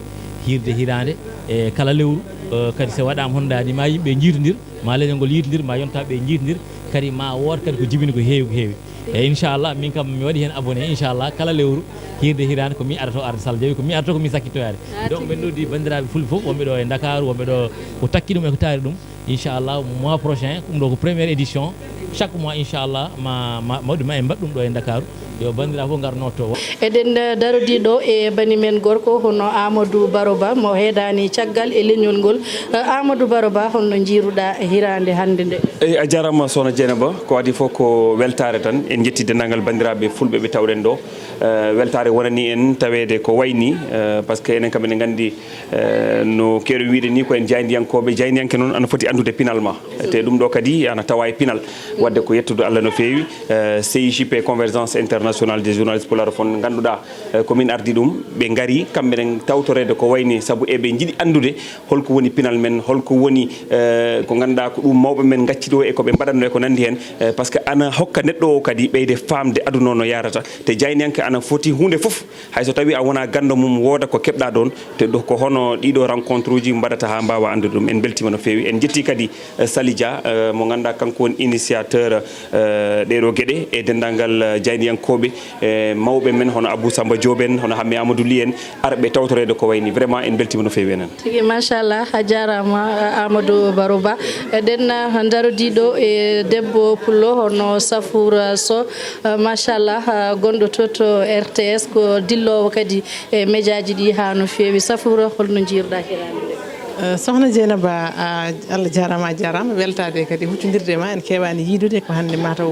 hiirde hiraande, e kala lewru, e, kadi so waɗaama hondaani ma yimɓe njiitondir, ma leñol ngol yiitondir, ma yontaaɓe njiitondir, kadi ma wood kadi ko jibini ko heewi ko heewi. Eyyi, inchallah, min kam mi waɗi heen abonné, inchallah, kala lewru, hiirde hiraande ko min arata o arde, so Allah jaɓi ko min arata ko min sakkittoyaade. Donc min noddi banndiraaɓe fulɓe fof, wonɓe ɗo e Dakar, wonɓe ɗo ko takki ɗum e ko taari ɗum. Inchallah, mois prochain, ɗum ɗo ko première édition. Chaque mois, inchallah, ma, ma, ma, ma en mbaɗ ɗum ɗo e Dakar. Yo banndiraaɓe fof ngar notto. Eɗen, eh, darodii ɗo e bani men gorko hono Amadou Baro Ba, mo heedaani caggal e leñol ngol. Eh, Amadou Baro Ba, holno njiiruɗaa hiraande hannde nde? Eyyi, a jaaraama Sohna Dieynaba. Ko adii fof ko weltaare tan. En njetti denndaangal banndiraaɓe fulɓe ɓe tawɗen ɗo. Eh, weltaare wonanii en taweede ko wayi nii, eh, par ce que enen kam eɗen nganndi, eh, no keewɗen wiyde nii ko en jaayndiyankooɓe. Jaayndiyanke noon ana foti anndude pinal ma. Te ɗum ɗo kadi ana tawa e pinal. Waɗde ko yettude Allah no feewi, eh, C I J P, Convergence Internationale des Journalistes Pularofone, ngannduɗaa, eh, ko min ardi ɗum. Ɓe ngari kamɓe enen tawtoreede ko wayi nii, sabu eɓe njiɗi anndude holko woni pinal men, holko woni, eh, ko ngannduɗaa ko ɗum mawɓe men ngacci ɗo e ko ɓe mbaɗatnoo e ko nanndi heen, eh, par ce que ana hokka neɗɗo o kadi ɓeyde faamde aduna o no yahrata. Te jaayndiyanke ana foti huunde fof, hay so tawii a wonaa ganndo mum, wooda ko keɓɗaa ɗoon. Te ɗo ko hono ɗiɗo rencontre uji mbaɗata haa mbaawa anndude ɗum. En mbeltiima no feewi. En njettii kadi, eh, Sali Dia, eh, mo ngannduɗaa kanko woni initiateur, eh, ɗeeɗo geɗe, e denndaangal, eh, jaayndiyankooɓe, e mawɓe men hono Abou Samba Diop en, hono Hammet Amadou Ly en, arɓe tawtoreede ko wayi nii. Vraiment, en mbeltiima no feewi enen. Tigi, machallah, a jaaraama, eh, Amadou Baro Ba. Eɗen, eh, ndarodii ɗo e debbo pullo hono Safoura Sow, eh, machallah, eh, gonɗo to, to R T S, ko dilloowo kadi e mejaaji ɗi haa no feewi. Safoura, holno njiiruɗaa hiraande nde? Eh, Sohna Dieynaba, a, Allah jaaraama, a jaaraama. Weltaade kadi huccondirde e ma, en keewaani yiidude, ko hannde mataw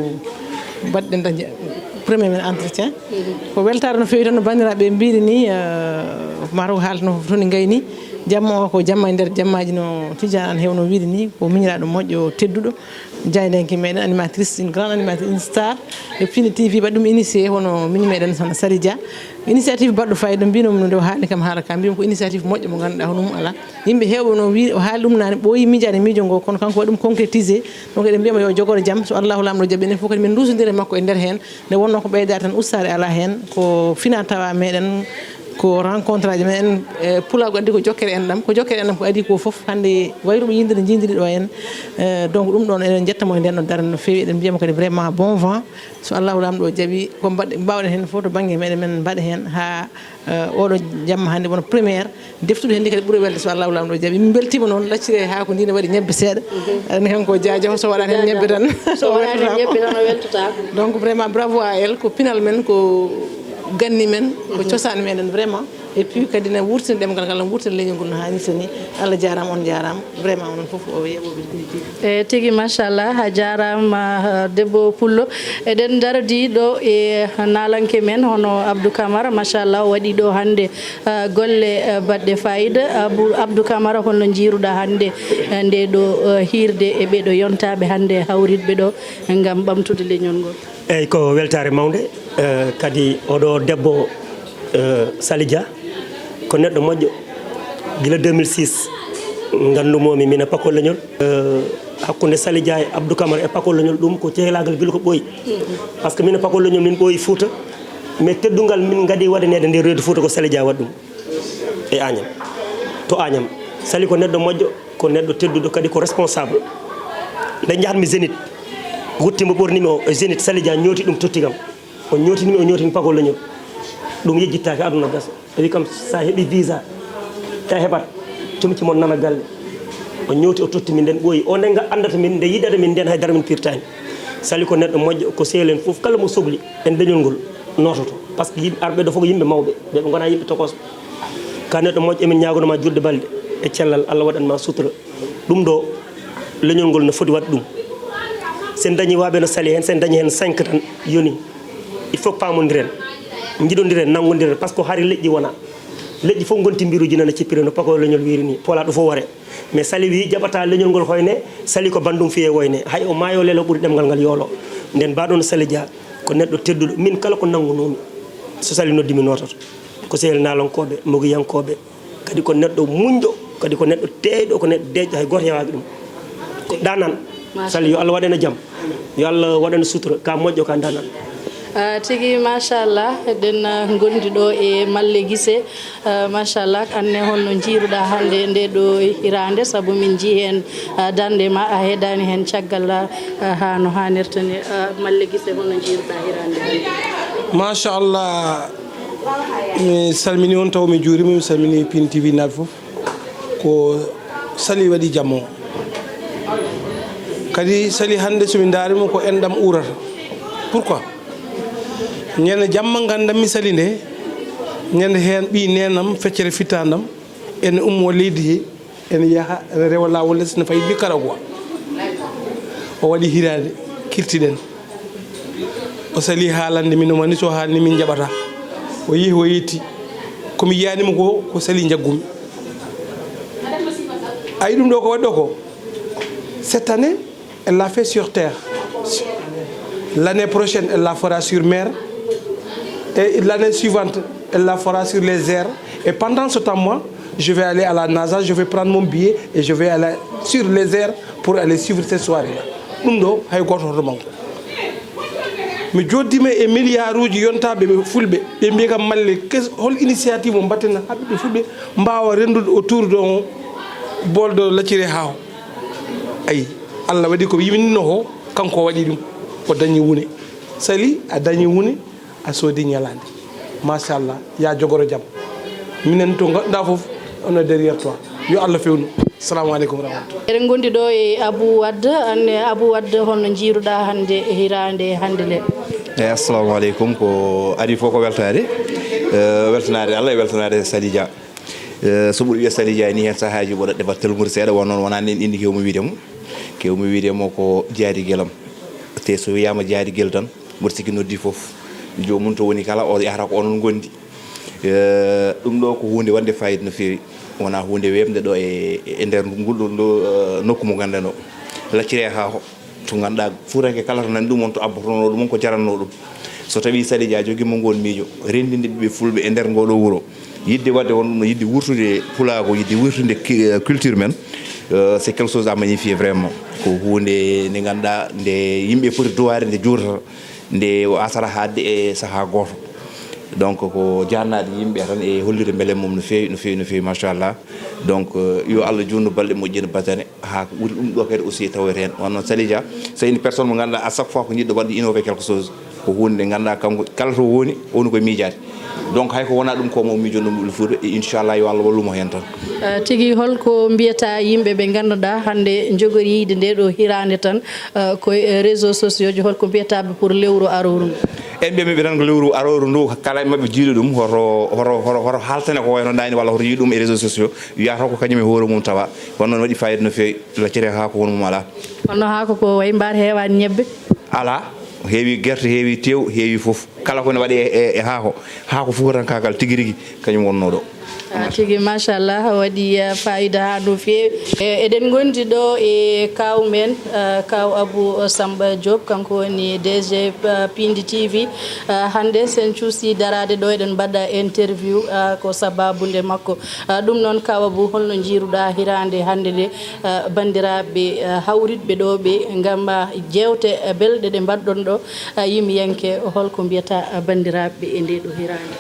mbaɗɗen dañde premier men entretien. Ko weltaare no feewi tan no banndiraaɓe mbiiri nii, eh, mataw ko haalata no fof to ni ngayni. Jamma o ko jamma e nder jammaaji no Tidiane Anne heewno wiyde nii, ko miñiraaɗo moƴƴo, tedduɗo, jaayndiyanke meɗen, animatrice, une grande animatrice, une star. E Fini T V mbaɗi ɗum initié, hono miñi meɗen hono Sali Dia. Initiative baɗɗo fayida, mbinomi no nde o haali kam haala ka, mbimi ko initiative moƴƴo mo ngannduɗaa hono mum alaa. Yimɓe heewɓe no wi o haali ɗum naane, ɓooyi miijaade miijo ngo, kono kanko waɗi ɗum concrétisé. Donc eɗen mbiyamo yo jogoro jam, so Allahu Laamɗo jaɓi, enen fof kadi min nduusondira e makko e nder heen. Nde wonnoo ko ɓeydaade tan, ustaare alaa heen, ko fina tawa meɗen, ko rencontre aji meɗen, e pulaagu addi ko jokkere enɗam, ko jokkere enɗam ko adii ko fof, hannde wayruɓe yiyde nde njiidiri ɗo en. Eh, donc ɗum ɗoon eɗen njetta mo e nden ɗon darnde no feewi, eɗen mbiyamo kadi vraiment bon vent. So Allahu Laamɗo jaɓi, ko mbaɗ-, mbaawɗen heen fof to bannge meɗen, men mbaɗa heen haa, eh, oɗo jamma hannde wona première. Deftude heen ndi kadi ɓuri welde so Allahu Laamɗo jaɓi. Min mbeltiima noon, lacciri e haako ndi ne waɗi ñebbe seeɗa. Aɗa anndi kanko o jaajaw, so waɗaani heen ñebbe tan, o weltotaako. Donc vraiment bravo à elle, ko pinal men, ko ganni men, ko cosaan meɗen vraiment. Et puis kadi ne wurtina ɗemngal ngal, ne wurtina leñol ngol no haanirta ni. Allah jaaraama, on njaaraama. Vraiment onon fof o yeeɓooɓe Fini T V. E tigi, machallah, a jaaraama, eh, debbo pullo. Eɗen ndarodii ɗo e naalanke men hono Abdou Camara, machallah, o waɗi ɗo hannde, eh, golle, eh, baɗɗe fayida. Abou, Abdou Camara, holno njiiruɗaa hannde, eh, nde ɗo, eh, hiirde e ɓeɗo yontaaɓe hannde hawritɓe ɗo ngam ɓamtude leñol ngol? Eyyi, ko weltaare mawnde. Eh, kadi oɗo debbo, eh, Sali Dia ko neɗɗo moƴƴo. Gila deux mille six nganndumomi min e Pakol Leñol. Eh, hakkunde Sali Dia e Abdou Camara e Pakol Leñol, ɗum ko cehlaagal gila ko ɓooyi. Par ce que min e Pakol Leñol min ɓooyi Fuuta, mais teddungal min ngadii waɗaneede nde reedu Fuuta ko Sali Dia waɗi ɗum e Agnam, to Agnam. Sali ko neɗɗo moƴƴo, ko neɗɗo tedduɗo, kadi ko responsable. Nde njahatmi Zénith, Gutti mo ɓornimi o e Zénith, Sali Dia ñooti ɗum totti kam. O ñootini mi, o ñootini Pago Leñol. Ɗum yejjittaake, aduna gasa. O wi kam, sa heɓi visa, ta heɓat, comci mon nana galle. O ñooti, o totti min, nden ɓooyi. O nden ga andata min, nde yiɗata min, nden haydara min pirtani. Sali ko neɗɗo moƴƴo, ko sehil en fof, kala mo sogli en leñol ngol noototo. Par ce que yimɓe arɓe ɗo fof ko yimɓe mawɓe, ɓe ɓe ngona yimɓe tokosɓe. Ka neɗɗo moƴƴo, emin ñaagano ma juutde balɗe e cellal, Allah waɗan ma sutura. Ɗum ɗo, leñol ngol no foti waɗ ɗum. Sen dañi waɓe no Sali hen, sen dañi hen cinq tan, yoni. Il faut que paamondiren, jiɗondiren, nanngondiren, par ce que hari leƴƴi wona. Leƴƴi fof gonti mbiruji nana cippire no Pago Leñol wiiri ni, pola ɗo fof ware. Mais Sali wi jaɓata leñol ngol hoyne, Sali ko bandum fiye woyne. Hay o maayo lelo ɓuri ɗemngal ngal yoolo. Nden mbaɗo no Sali Dia, ko neɗɗo tedduɗo. Min kala ko nanngunoomi, so Sali noddi mi noototo. Ko sehil naalankooɓe, mogiyankooɓe, kadi ko neɗɗo muñɗo, kadi ko neɗɗo teeyɗo, ko neɗɗo deeƴɗo, hay gooto heewaaki ɗum. Ko ɗanan. Machallah. Sali, yo Allah waɗ en e jam, yo Allah waɗ en e sutura, ka moƴƴo, ka danan. Ah, tigi, machallah, eɗen, ah, ngondi ɗo e Malle Gise. Ah, machallah, anne holno njiiruɗa hannde nde ɗo hiraande, sabu min njii heen, ah, darnde ma, a heedaani heen caggal, ah, haa no haanirta ni. Ah, Malle Gise, holno njiiruɗa hiraande hannde? Machallah, mi salmini on taw mi juurima, mi salmini Pin T V naaɓe fof. Ko Sali waɗi jamma o. Kadi Sali hannde so mi ndaari mo ko enɗam uurata. Pourquoi? Ñande jamma nganndanmi Sali nde, ñande heen ɓii neenam feccere fittandam, ene ummo leydi he, ene yaha, ene rewa laawol les, ne fayi Nicaragua. O waɗi hiraande, kirtiɗen. O sali haalande min, o mani so haalni min njaɓata. O yehi, o yetti. Ko mi yiyanimo ko, ko Sali njaggumi. A yi ɗum ɗo ko waɗi ɗo ko? Cette année, elle l'a fait sur terre. L'année prochaine, elle la fera sur mer. Et l'année suivante, elle la fera sur les airs. Et pendant ce temps, moi, je vais aller à la NASA, je vais prendre mon billet et je vais aller sur les airs pour aller suivre cette soirée-là. Ɗum ɗo, hay gooto hoto manque. Mi jooɗdiima e milliarduuji yontaaɓe ɓe fulɓe, ɓe mbiya kam Malle, kes-, hol initiative mo mbaɗten haa ɓiɓɓe fulɓe mbaawa renndude autour de on bol de lacciri haa o. Ayi, Allah waɗi ko yimminno ko, kanko o waɗi ɗum. O dañi wune. Sali, a dañi wune, a soodi ñalaande. Machallah, ya jogoro jam. Minen to ngonɗa fof, on est derrière toi. Yo Allah fewnu. Assalamu aleykum wa rahmatullah. Eɗen ngondi ɗo e Abou Wade. Anne Abou Wade, holno njiiruɗa hannde e hiraande hannde nde? Eyi, assalamu aleykum. Ko adii fof ko weltaade. Eh, weltanaade Allah e weltanaade Sali Dia. Eh, so mboɗo wiya Sali Dia ni, heen sahaaji mboɗo ɗeɓat telmuri seeɗa, won noon wonani en indi kewmi wiide mo. Kewmi wiide mo ko jaari gelam. Te so wiyaama jaari gel tan, mboɗo sikki noddi fof. Joomum to woni kala, o yahata ko onon ngondi. Eh, ɗum ɗo ko huunde wonde fayida no feewi. Wonaa huunde weeɓnde ɗo e, e nder ngol ɗo, ɗo, eh, nokku mo ngannduɗaa ɗo. Lacciri e haako. To ngannduɗaa fuutanke kala to nani ɗum on, to abbotono ɗum on ko jaranno ɗum. So tawi Sali Dia jogii mo ngoon miijo, renndinde ɓiɓɓe fulɓe e nder ngoo ɗo wuro, yiɗde waɗde on ɗum, yiɗde wurtude pulaagu, yiɗde wurtude ki-, eh, culture men, eh, c'est quelque chose à magnifier vraiment. Ko huunde nde ngannduɗaa nde yimɓe poti duwaade, nde juurtata, nde o asara haaɗde e sahaa gooto. Donc ko jaannaade yimɓe tan e hollude mbele mum no feewi, no feewi, no feewi, machallah. Donc, eh, yo Allah juutnu balɗe moƴƴe no batane. Haa ko ɓuri ɗum ɗo kadi aussi tawete heen. Wonno Sali Dia, c'est une personne mo ngannduɗaa à chaque fois ko jiɗɗo waɗde innover quelque chose. Ko huunde nde ngannduɗaa kanko kala to woni, woni koye miijaade. Donc hay ko wonaa ɗum ko mo miijo ɗum ɓuri fuuta, e inchallah yo Allah wallu mo heen tan. Eh, tigi, holko mbiyata yimɓe ɓe ngannduɗaa hannde njogori yiyde nde ɗo hiraande tan, eh, koye, eh, réseaux sociaux ji, holko mbiyata ɓe pour lewru arooru ndu? En mbiya ɓe tan ko lewru arooru ndu, kala e maɓɓe jiiɗo ɗum, hoto, hoto, hoto, hoto haaltane ko wayno ɗaani walla hoto yiɗ ɗum e réseaux sociaux, wiyata ko kañum e hoore mum tawa. Kono noon waɗi fayida no feewi, lacciri e haako won mum alaa. Kono haako ko wayi mbaar heewaani ñebbe? Alaa, heewi gerte, heewi tew, heewi fof. Kala ko ne waɗi e, e, e haako. Haako fuutankaagal tigi rigi, kañum wonnoo ɗo. Ah, tigi, machallah, waɗi, eh, fayida haa no feewi. Eh, eɗen ngondi ɗo e kaaw men, eh, kaaw Abou Samba Diop, kanko woni D G, eh, Pindi T V. Eh, hannde sen cuusi daraade ɗo, eɗen mbaɗa interview, eh, ko sababu nde makko. Ah, ɗum noon, kaaw Abou, holno njiiruɗaa hiraande hannde nde? Ah, banndiraaɓe, ah, hawritɓe ɗo ɓe, ngam, ah, jeewte, ah, belɗe ɗe mbaɗɗon ɗo, ah, yimiyanke, holko mbiyata, ah, banndiraaɓe e nde ɗo hiraande?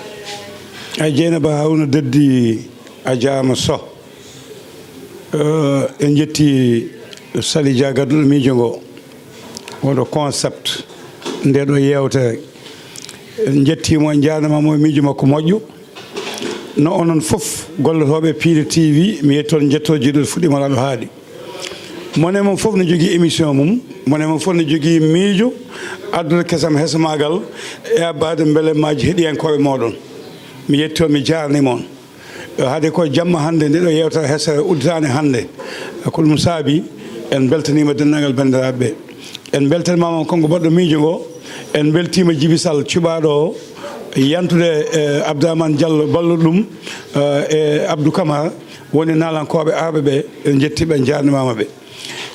A Jeynaba Haruna Daddi, a jaama Soh. Eh, en njetti Sali Dia gadduɗo miijo ngo. Oɗo concept nde ɗo yewtere. En njettiimo, en njaarnimaamo e miijo makko moƴƴo. No onon fof gollotooɓe Piindi T V, mi yetto on, njetto jiidude fuɗɗiima laaɗo haaɗi. Mone mon fof no jogii émission mum, mone mon fof no jogii miijo addude kesam hesamaagal e abbaade mbelemaaji heɗiyankooɓe mooɗon. Mi yetti on, mi jaarniima on. Hade ko jamma hannde, nde ɗo yewtere hesere udditaande hannde. Ko ɗum saabi en mbeltaniima denndaangal banndiraaɓe ɓe. En mbeltaniima konko baɗɗo miijo ngo. En mbeltiima Jibi Sall cuɓaaɗo o, yantude e Abdourahmane Diallo balluɗo ɗum, eh, e Abdou Camara, woni naalankooɓe arɓe ɓe. En njettii ɓe, en njaarnimaama ɓe.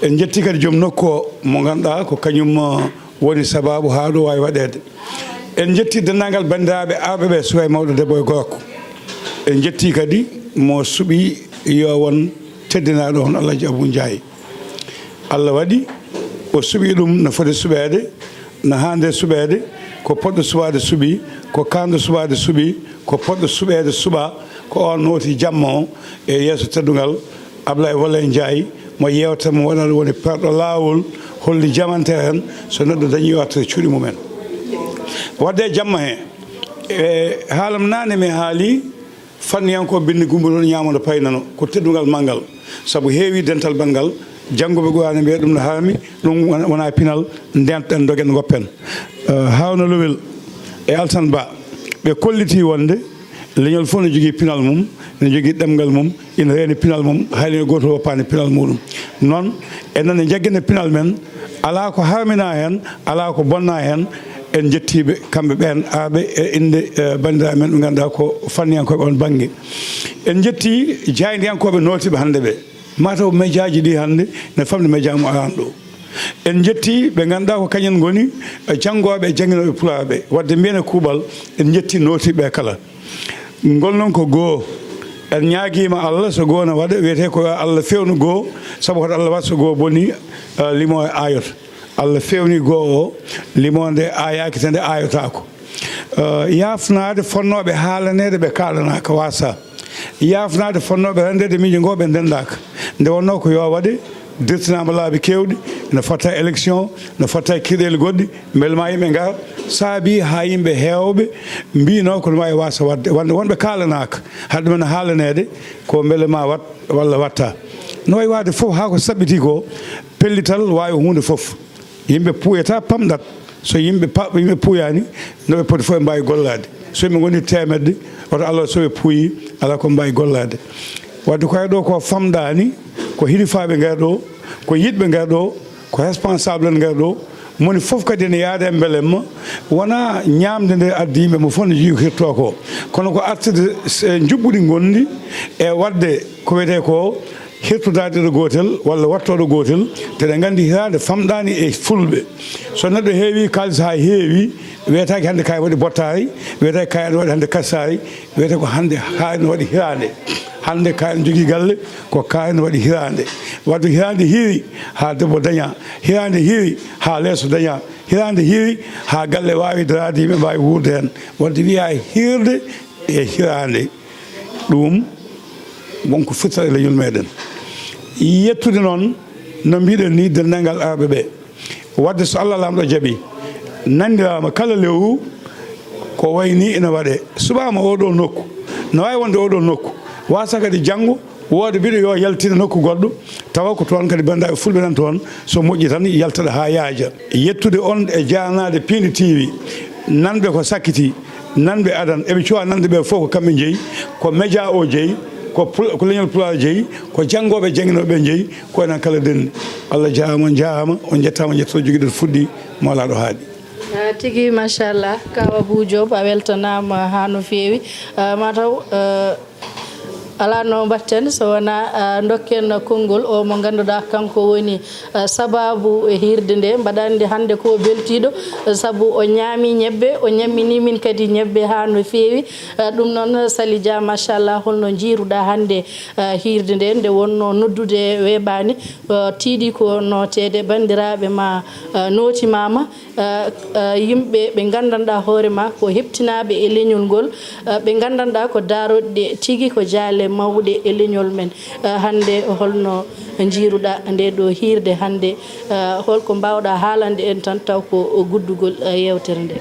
En njettii kadi joom nokku o, mo ngannduɗaa ko kañum, eh, woni sabaabu haa ɗo waawi waɗeede. En njettii denndaangal banndiraaɓe arɓe ɓe, suka e mawɗo, debbo e gorko. En njettii kadi mo suɓii yo won teddinaaɗo, hono Alhaji Abou Ndiaye. Allah waɗi o suɓii ɗum no foti suɓeede, no haanirde suɓeede, ko poɗɗo suɓaade suɓii, ko kaanɗo suɓaade suɓii, ko poɗɗo suɓeede suɓaa, ko oon nooti jamma o e yeeso teddungal Ablaye Wale Ndiaye, mo yeewtere mo waɗata woni perɗo laawol, holli jamanteere en, so neɗɗo dañii o artira cuuɗi mum en. Waɗde e jamma he, e haalam naane mi haali, fanniyankoo binndi gumbo ɗon ñaamo no paynano, ko teddungal manngal, sabu heewi dental banngal, jannguɓe Quraana mbiya ɗum no harmi, ɗum wona, wona pinal, ndentɗen, ndogen, ngoppen. Eh, Haawna Lowel e Alsan Ba, ɓe kollitii wonde leñol fof no jogii pinal mum, no jogii ɗemngal mum, ina reeni pinal mum, hay leñol gootol woppaani pinal muɗum. Noon, enen ne njaggina pinal men, alaa ko harminaa heen, alaa ko bonnaa heen. En njettii ɓe, kamɓe ɓeen arɓe e innde, eh, banndiraaɓe men ɓe ngannduɗaa ko fanniyankooɓe oon bannge. En njettii jaayndiyankooɓe nootiiɓe hannde ɓe. Mataw mejaaji ɗi hannde ne famɗi mejaa mo arano ɗo. En njettii ɓe ngannduɗaa ko kañum ngoni, eh, janngooɓe e jannginooɓe Pulaar ɓe. Waɗde mbiyen e kuuɓal, en njettii nootiiɓe ɓe kala. Ngol noon ko goo. En ñaagiima Allah, so goo no waɗa, wiyetee ko yo Allah feewnu goo, sabu hoto Allah waɗ so goo bonii, eh, limoo e aayoto. Allah feewni goo o, limoo nde aayaaki, te nde aayotaako. Eh, yaafnaade fonnooɓe haalaneede ɓe kaalanaaka, waasaa. Yaafnaade fonnooɓe renndeede miijo ngo ɓe ndenndaaka. Nde wonnoo ko yo waɗe, dirtinaama laabi keewɗi, no fota élection, no fota e kiiɗeele goɗɗi, mbele ma yimɓe ngar, saabii haa yimɓe heewɓe mbiinoo ko no waawi waasa waɗde. Wonde wonɓe kaalanaaka, haɗde men haalaneede ko mbele ma waɗ walla waɗta. No waawi waɗde fof haa ko saɓɓitii ko, pellital waawi huunde fof. Yimɓe puuyata, pamɗat. So yimɓe pa-, yimɓe puuyaani, no ɓe poti fof ɓe mbaawi gollaade. So yimɓe ngoni teemedde, woto Allah so ɓe puuyii, alaa ko mbaawi gollaade. Waɗde ko hay ɗo ko famɗaani, ko hilifaaɓe ngar ɗo, ko yiɗɓe ngar ɗo, ko responsable en ngar ɗo, moni fof kadi ene yaada e mbelemma, wonaa ñaamde nde addi yimɓe, mo fof ne jogii ko hirtoo ko. Kono ko artirde s-, njuɓɓudi ngonndi e waɗde ko wiyetee ko hirtodaade ɗo gootel walla waɗtooɗo gootel, te eɗen nganndi hiraande famɗaani e fulɓe. So neɗɗo heewi kaalis haa heewi, wiyetaake hannde kaay waɗi bottaari, wiyetaake kaay ene waɗi hannde kasaari, wiyetee ko hannde kaay ene waɗi hiraande. Hannde kaay ene jogii galle, ko kaay ene waɗi hiraande. Waɗde hiraande hiiri haa debbo daña, hiraande hiiri haa leeso daña, hiraande hiiri haa galle waawi daraade, yimɓe mbaawi wuurde heen. Waɗde wiyaa hiirde e hiraande. Ɗum wonko firtata e leñol meɗen. Yettude noon, no mbiɗen ni, denndaangal arɓe ɓe. Waɗde so Allah Laamɗo jaɓi, nanndiraama kala lewru, ko wayi ni ina waɗe. Suɓaama oo ɗoo nokku, no waawi wonde oo ɗoo nokku, waasa kadi janngo wooda mbiɗo yo yaltine nokku goɗɗo, tawa ko toon kadi banndiraaɓe fulɓe nan toon, so moƴƴi tan yaltaɗa haa yaaja. Yettude on e jaarnaade Piindi T V, nanɓe ko sakkitii, nanɓe adan, eɓe cuwa nanɓe ɓe fof ko kamɓe jeyi, ko média o jeyi, ko pul-, ko leñol Pulaar jeyi, ko janngooɓe jannginooɓe ɓe jeyi, ko enen kala denndi. Allah jaaraama, on njaaraama, on njettaama, njettoɗo jogiiɗo fuɗɗi, mawlaaɗo haaɗi. Ah, tigi, machallah, Kaw Abou Diop, a weltanaama haa no feewi. Ah, mataw, ah, alaa no mbaɗten so wonaa, ah, ndokken konngol o mo ngannduɗaa kanko woni, ah, sabaabu e hiirde nde. Mbaɗa anndi hannde ko o beltiiɗo, ah, sabu o ñaami ñebbe, o ñamminii min kadi ñebbe haa no feewi. Ah, ɗum noon, Sali Dia, machallah, holno njiiruɗaa hannde, ah, hiirde nde, nde wonnoo noddude weeɓaani, ah, tiiɗi ko nooteede, banndiraaɓe ma, ah, nootimaama. Ah, ah, yimɓe ɓe nganndanɗaa hoore ma ko heɓtinaaɓe e leñol ngol, ah, ɓe nganndanɗaa ko daaroɗe tigi, ko jaale mawɗe e leñol men. Eh, hannde holno njiiruɗaa nde ɗo hiirde hannde? Eh, holko mbaawɗaa haalande en tan taw ko guddugol, eh, yeewtere nde?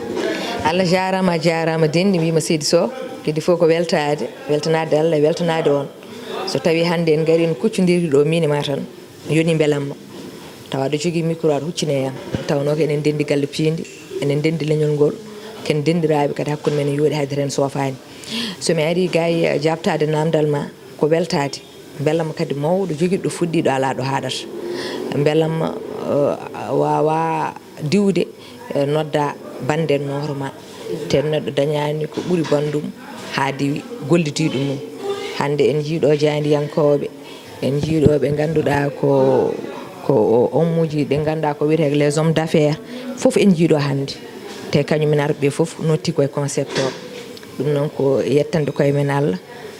Allah jaaraama, a jaaraama denɗi, mbiyma seydi Sow, kadi fof ko weltaade, weltanaade Allah e weltanaade on. So tawii hannde en ngarii en kuccondiri ɗo miin e ma tan, yoni mbelamma. Tawa aɗa jogii micro, aɗa huccini e yam. Tawnoo ko enen ndenndi galle piindi, enen ndenndi leñol ngol, ken denndiraaɓe kadi, hakkunde men yooɗi, haydara heen soofaani. So mi arii gay, eh, jaabtaade naamndal ma, ko weltaade. Mbelamma kadi mawɗo jogiiɗo fuɗɗiiɗo alaa ɗo haaɗata. Mbelamma, eh, waawaa diwde, eh, nodda bannde nooro ma. Te neɗɗo dañaani ko ɓuri banndum haa diwi gollidiiɗo mum. Hannde en njii ɗo jaayndiyankooɓe, en njii ɗo ɓe ngannduɗaa ko, ko o-, ommuuji ɗi ngannduɗaa ko wiyetee les hommes d'affaires. Fof en njii ɗo hannde. Te kañum en arɓe fof notti koye concept o. Ɗum noon ko yettande koye men Allah.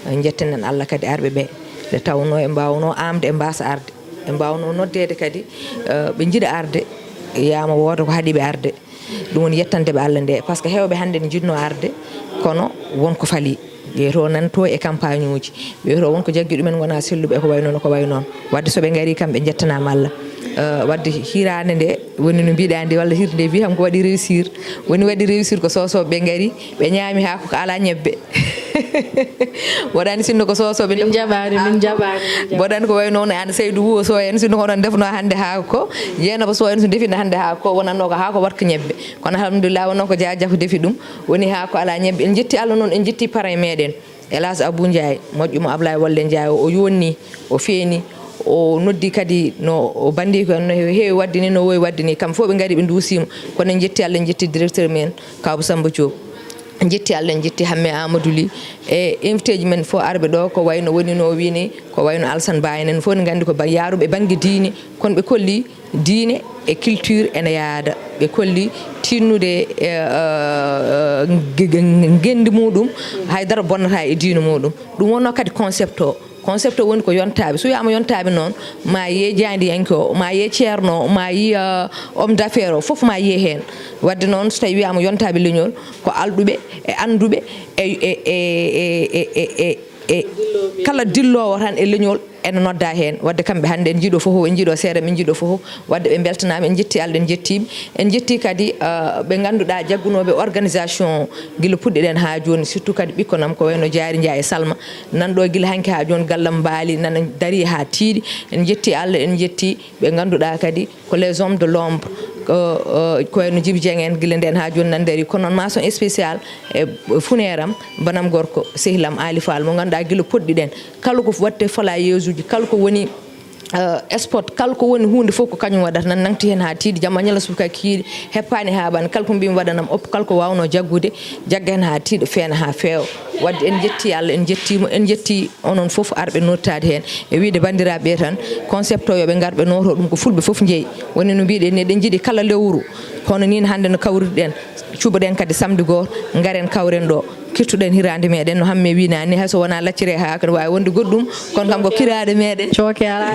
En njettanen Allah kadi arɓe ɓe. Nde tawnoo e mbaawnoo aamde, e mbaasa arde. Ɓe mbaawnoo noddeede kadi, eh, ɓe njiɗa arde, yaama wooda ko haɗi ɓe arde. Ɗum woni yettande ɓe Allah nde, par ce que heewɓe hannde ne njiɗnoo arde, kono won ko fali. Ɓe to nan to e campagne uji. Ɓe to won ko jaggi ɗumen ngona selluɓe e ko wayi noon, ko wayi noon. Wadde so ɓe ngarii kam, ɓe njettanaama Allah. Eh, wadde hiraande nde, woni no mbiɗaa nde, walla hirde nde, mbi kam ko waɗi réussir. Woni waɗi réussir ko Soosooɓe ɓe ngarii, ɓe ñaami haako ko alaa ñebbe. Mboɗo anndi sinno ko Soosooɓe. Min njaɓaani, min njaɓaani, min njaɓaani. Mboɗo anndi ko wayi noon, aan Seydou Wuwo Sow en, sinno ko onon ndefunoo hannde haako ko, Jeynaba Sow en, so ndefinoo hannde haako ko, wonatnoo ko haako warka ñebbe. Kono alhamdulillah, wonno ko Jaaja ko defi ɗum, woni haako alaa ñebbe. En njetti Allah noon, en njetti parrain meɗen, El Hadj Abou Ndiaye, moƴƴo mo Ablaye Wolde Ndiaye o, o yonni, o feeni, o noddi kadi no o banndii ko no heewi waɗde ni, no wowi waɗde ni. Kamɓe fof ɓe ngari, ɓe nduusiima. Kono en njetti Allah, en njetti directeur men, Kaabu Samba Diop. En njetti Allah, en njetti Hamme Amadou Ly. E invité ji men fof arɓe ɗo, ko wayno woni no wini, ko wayno Alsan Ba en, en fof ne nganndi ko ba-, yaaruɓe bannge diine, kono ɓe kolli diine e culture ene yaada. Ɓe kolli tinnude e, eh, ge-, ge-, ngenndi muɗum, haydara bonnata e diine muɗum. Ɗum wonno kadi concept o. Concept o woni ko yontaaɓe. So wiyaama yontaaɓe noon, ma yiye jaayndiyanke o, ma yiye ceerno o, ma yiye, eh, homme d'affaires o, fof ma yiye heen. Wadde noon, so tawii wiyaama yontaaɓe leñol, ko alɗuɓe e annduɓe e, e, e, e, e, e, e, e kala dilloowo tan e leñol ene nodda heen. Wadde kamɓe hannde en njiɗo fof, en njiɗo seeɗa, en njiɗo fof. Wadde ɓe mbeltanaama, en njetti Allah, en njettiiɓe. En njetti kadi, eh, ɓe ngannduɗaa jaggunooɓe organisation gila puɗɗiɗen haa jooni, surtout kadi ɓikkon am ko wayno Jaari Njaay e Salma. Nan ɗo gila hanki haa jooni gallam mbaali, nana darii haa tiiɗi. En njetti Allah, en njetti ɓe ngannduɗaa kadi ko les hommes de l'ombre, ko, eh, ko wayno Jibi Dieng en gila ndeen haa jooni nan darii. Kono noon mention spéciale e funeeram banam gorko sehilam Ali Fall mo ngannduɗaa gila puɗɗiɗen. Kala ko waɗte fala yeesuuji, kala ko woni, eh, sport, kala ko woni huunde fof ko kañum waɗata. Nan nangti heen haa tiiɗi, jamma ñala subaka kiiɗi, heppaani haa ɓan. Kala ko mbimi waɗanam op, kala ko waawnoo jaggude, jagga heen haa tiiɗa, feena haa feewa. Wadde en njetti Allah, en njettiimo, en njetti onon fof arɓe nottaade heen. E wiyde banndiraaɓe ɓe tan, concept o yo ɓe ngar ɓe nooto ɗum ko fulɓe fof njeyi. Woni no mbiɗen ni, eɗen njiɗi kala lewru, hono niin hannde no kawrirɗen, cuɓoɗen kadi samedi gooto, ngaren kawren ɗo. Kirtuɗen hiraande meɗen no Hamme winaani, hay so wonaa laccire haa kadi waawi wonde goɗɗum, kono kam ko kiraaɗo meɗen. Cooke alaa.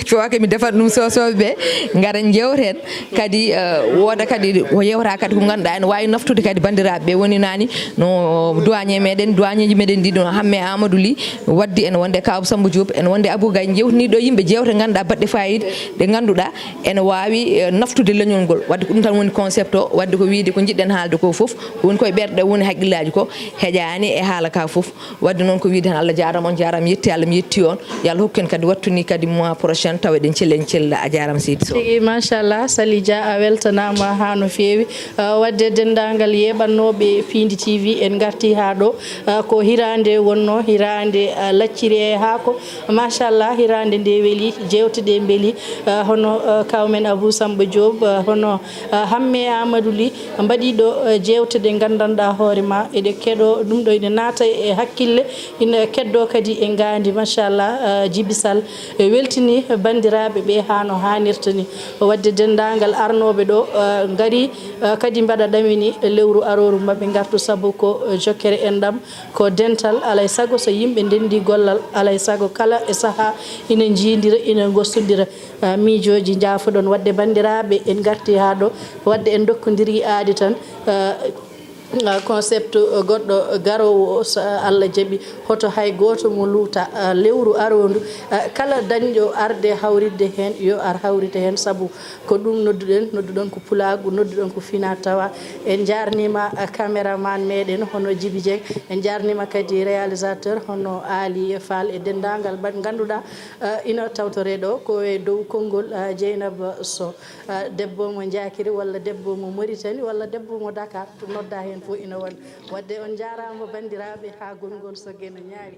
Cooke mi defat ɗum Soosooɓe ɓe, ngara njewten. Kadi, eh, wooda kadi ko yewta kadi ko ngannduɗaa ene waawi naftude kadi banndiraaɓe ɓe woni naani no douanier meɗen, douanier ji meɗen ɗiɗo no Hamme Amadou Ly, waddi ene wonde Kaabu Samba Diop, ene wonde Abou Gaye, jewtini ɗo yimɓe jewte ngannduɗaa baɗɗe fayida, ɗe ngannduɗaa ene waawi, eh, naftude leñol ngol. Wadde ko ɗum tan woni concept o, wadde ko wiyde ko njiɗɗen haalde ko fof, ko woni koye ɓerɗe woni haqqillaaji ko, heƴaani e haala ka fof. Wadde noon ko wiyde tan Allah jaaraama, on jaaraama, mi yetti Allah, mi yetti on. Yo Allah hokku en kadi wattu ni kadi mois prochain tawa eɗen cella, en cella. A jaaraama seydi Sow. Tigi, machallah, Sali Dia, a weltanaama haa no feewi. Ah, wadde denndaangal yeeɓannooɓe Piindi T V, en ngarti haa ɗo. Ah, ko hiraande wonno, hiraande, ah, lacciri e haako. Machallah, hiraande nde weli, jeewte ɗe mbeli. Ah, hono, ah, kawmen Abou Samba Diop, ah, hono, ah, Hamme Amadou Ly, mbaɗi ɗo, ah, jeewte ɗe nganndanɗaa hoore ma, eɗe keɗo, ɗum ɗo ene naata e hakkille, ina keddo kadi e ngaandi. Machallah, ah, Jibi Sall, e weltini banndiraaɓe ɓe haa no haanirta ni. Wadde denndaangal arnooɓe ɗo, ah, ngari, ah, kadi mbaɗa ɗamini lewru arooru maɓɓe ngartu, sabu ko, ah, jokkere enɗam, ko dental. Alay sago so yimɓe ndenndi gollal, alay sago kala e sahaa ina njiidira, ina ngostondira. Ah, miijooji njaafoɗon. Wadde banndiraaɓe, en ngarti haa ɗo. Wadde en ndokkondirii aadi tan. Ah, Uh, concept, uh, goɗɗo garoowo o, so Allah jaɓi, hoto hay gooto mo luuta, uh, lewru aroondu. Uh, kala dañɗo arde hawritde heen, yo ar hawrite heen, sabu ko ɗum nodduɗen. Nodduɗon ko pulaagu, nodduɗon ko fina tawa. En njaarniima, uh, caméraman meɗen hono Djiby Dieng, en njaarniima kadi réalisateur hono Ali Fall e denndaangal ɓe ngannduɗaa, uh, ina tawtoree ɗo ko e dow konngol, uh, Dieynaba Sow. Ah, debbo mo Njaakiri walla debbo mo Moritani walla debbo mo Dakar, to nodda heen fof ina won. Wadde on njaaraama banndiraaɓe haa gonngol so geno ñaari.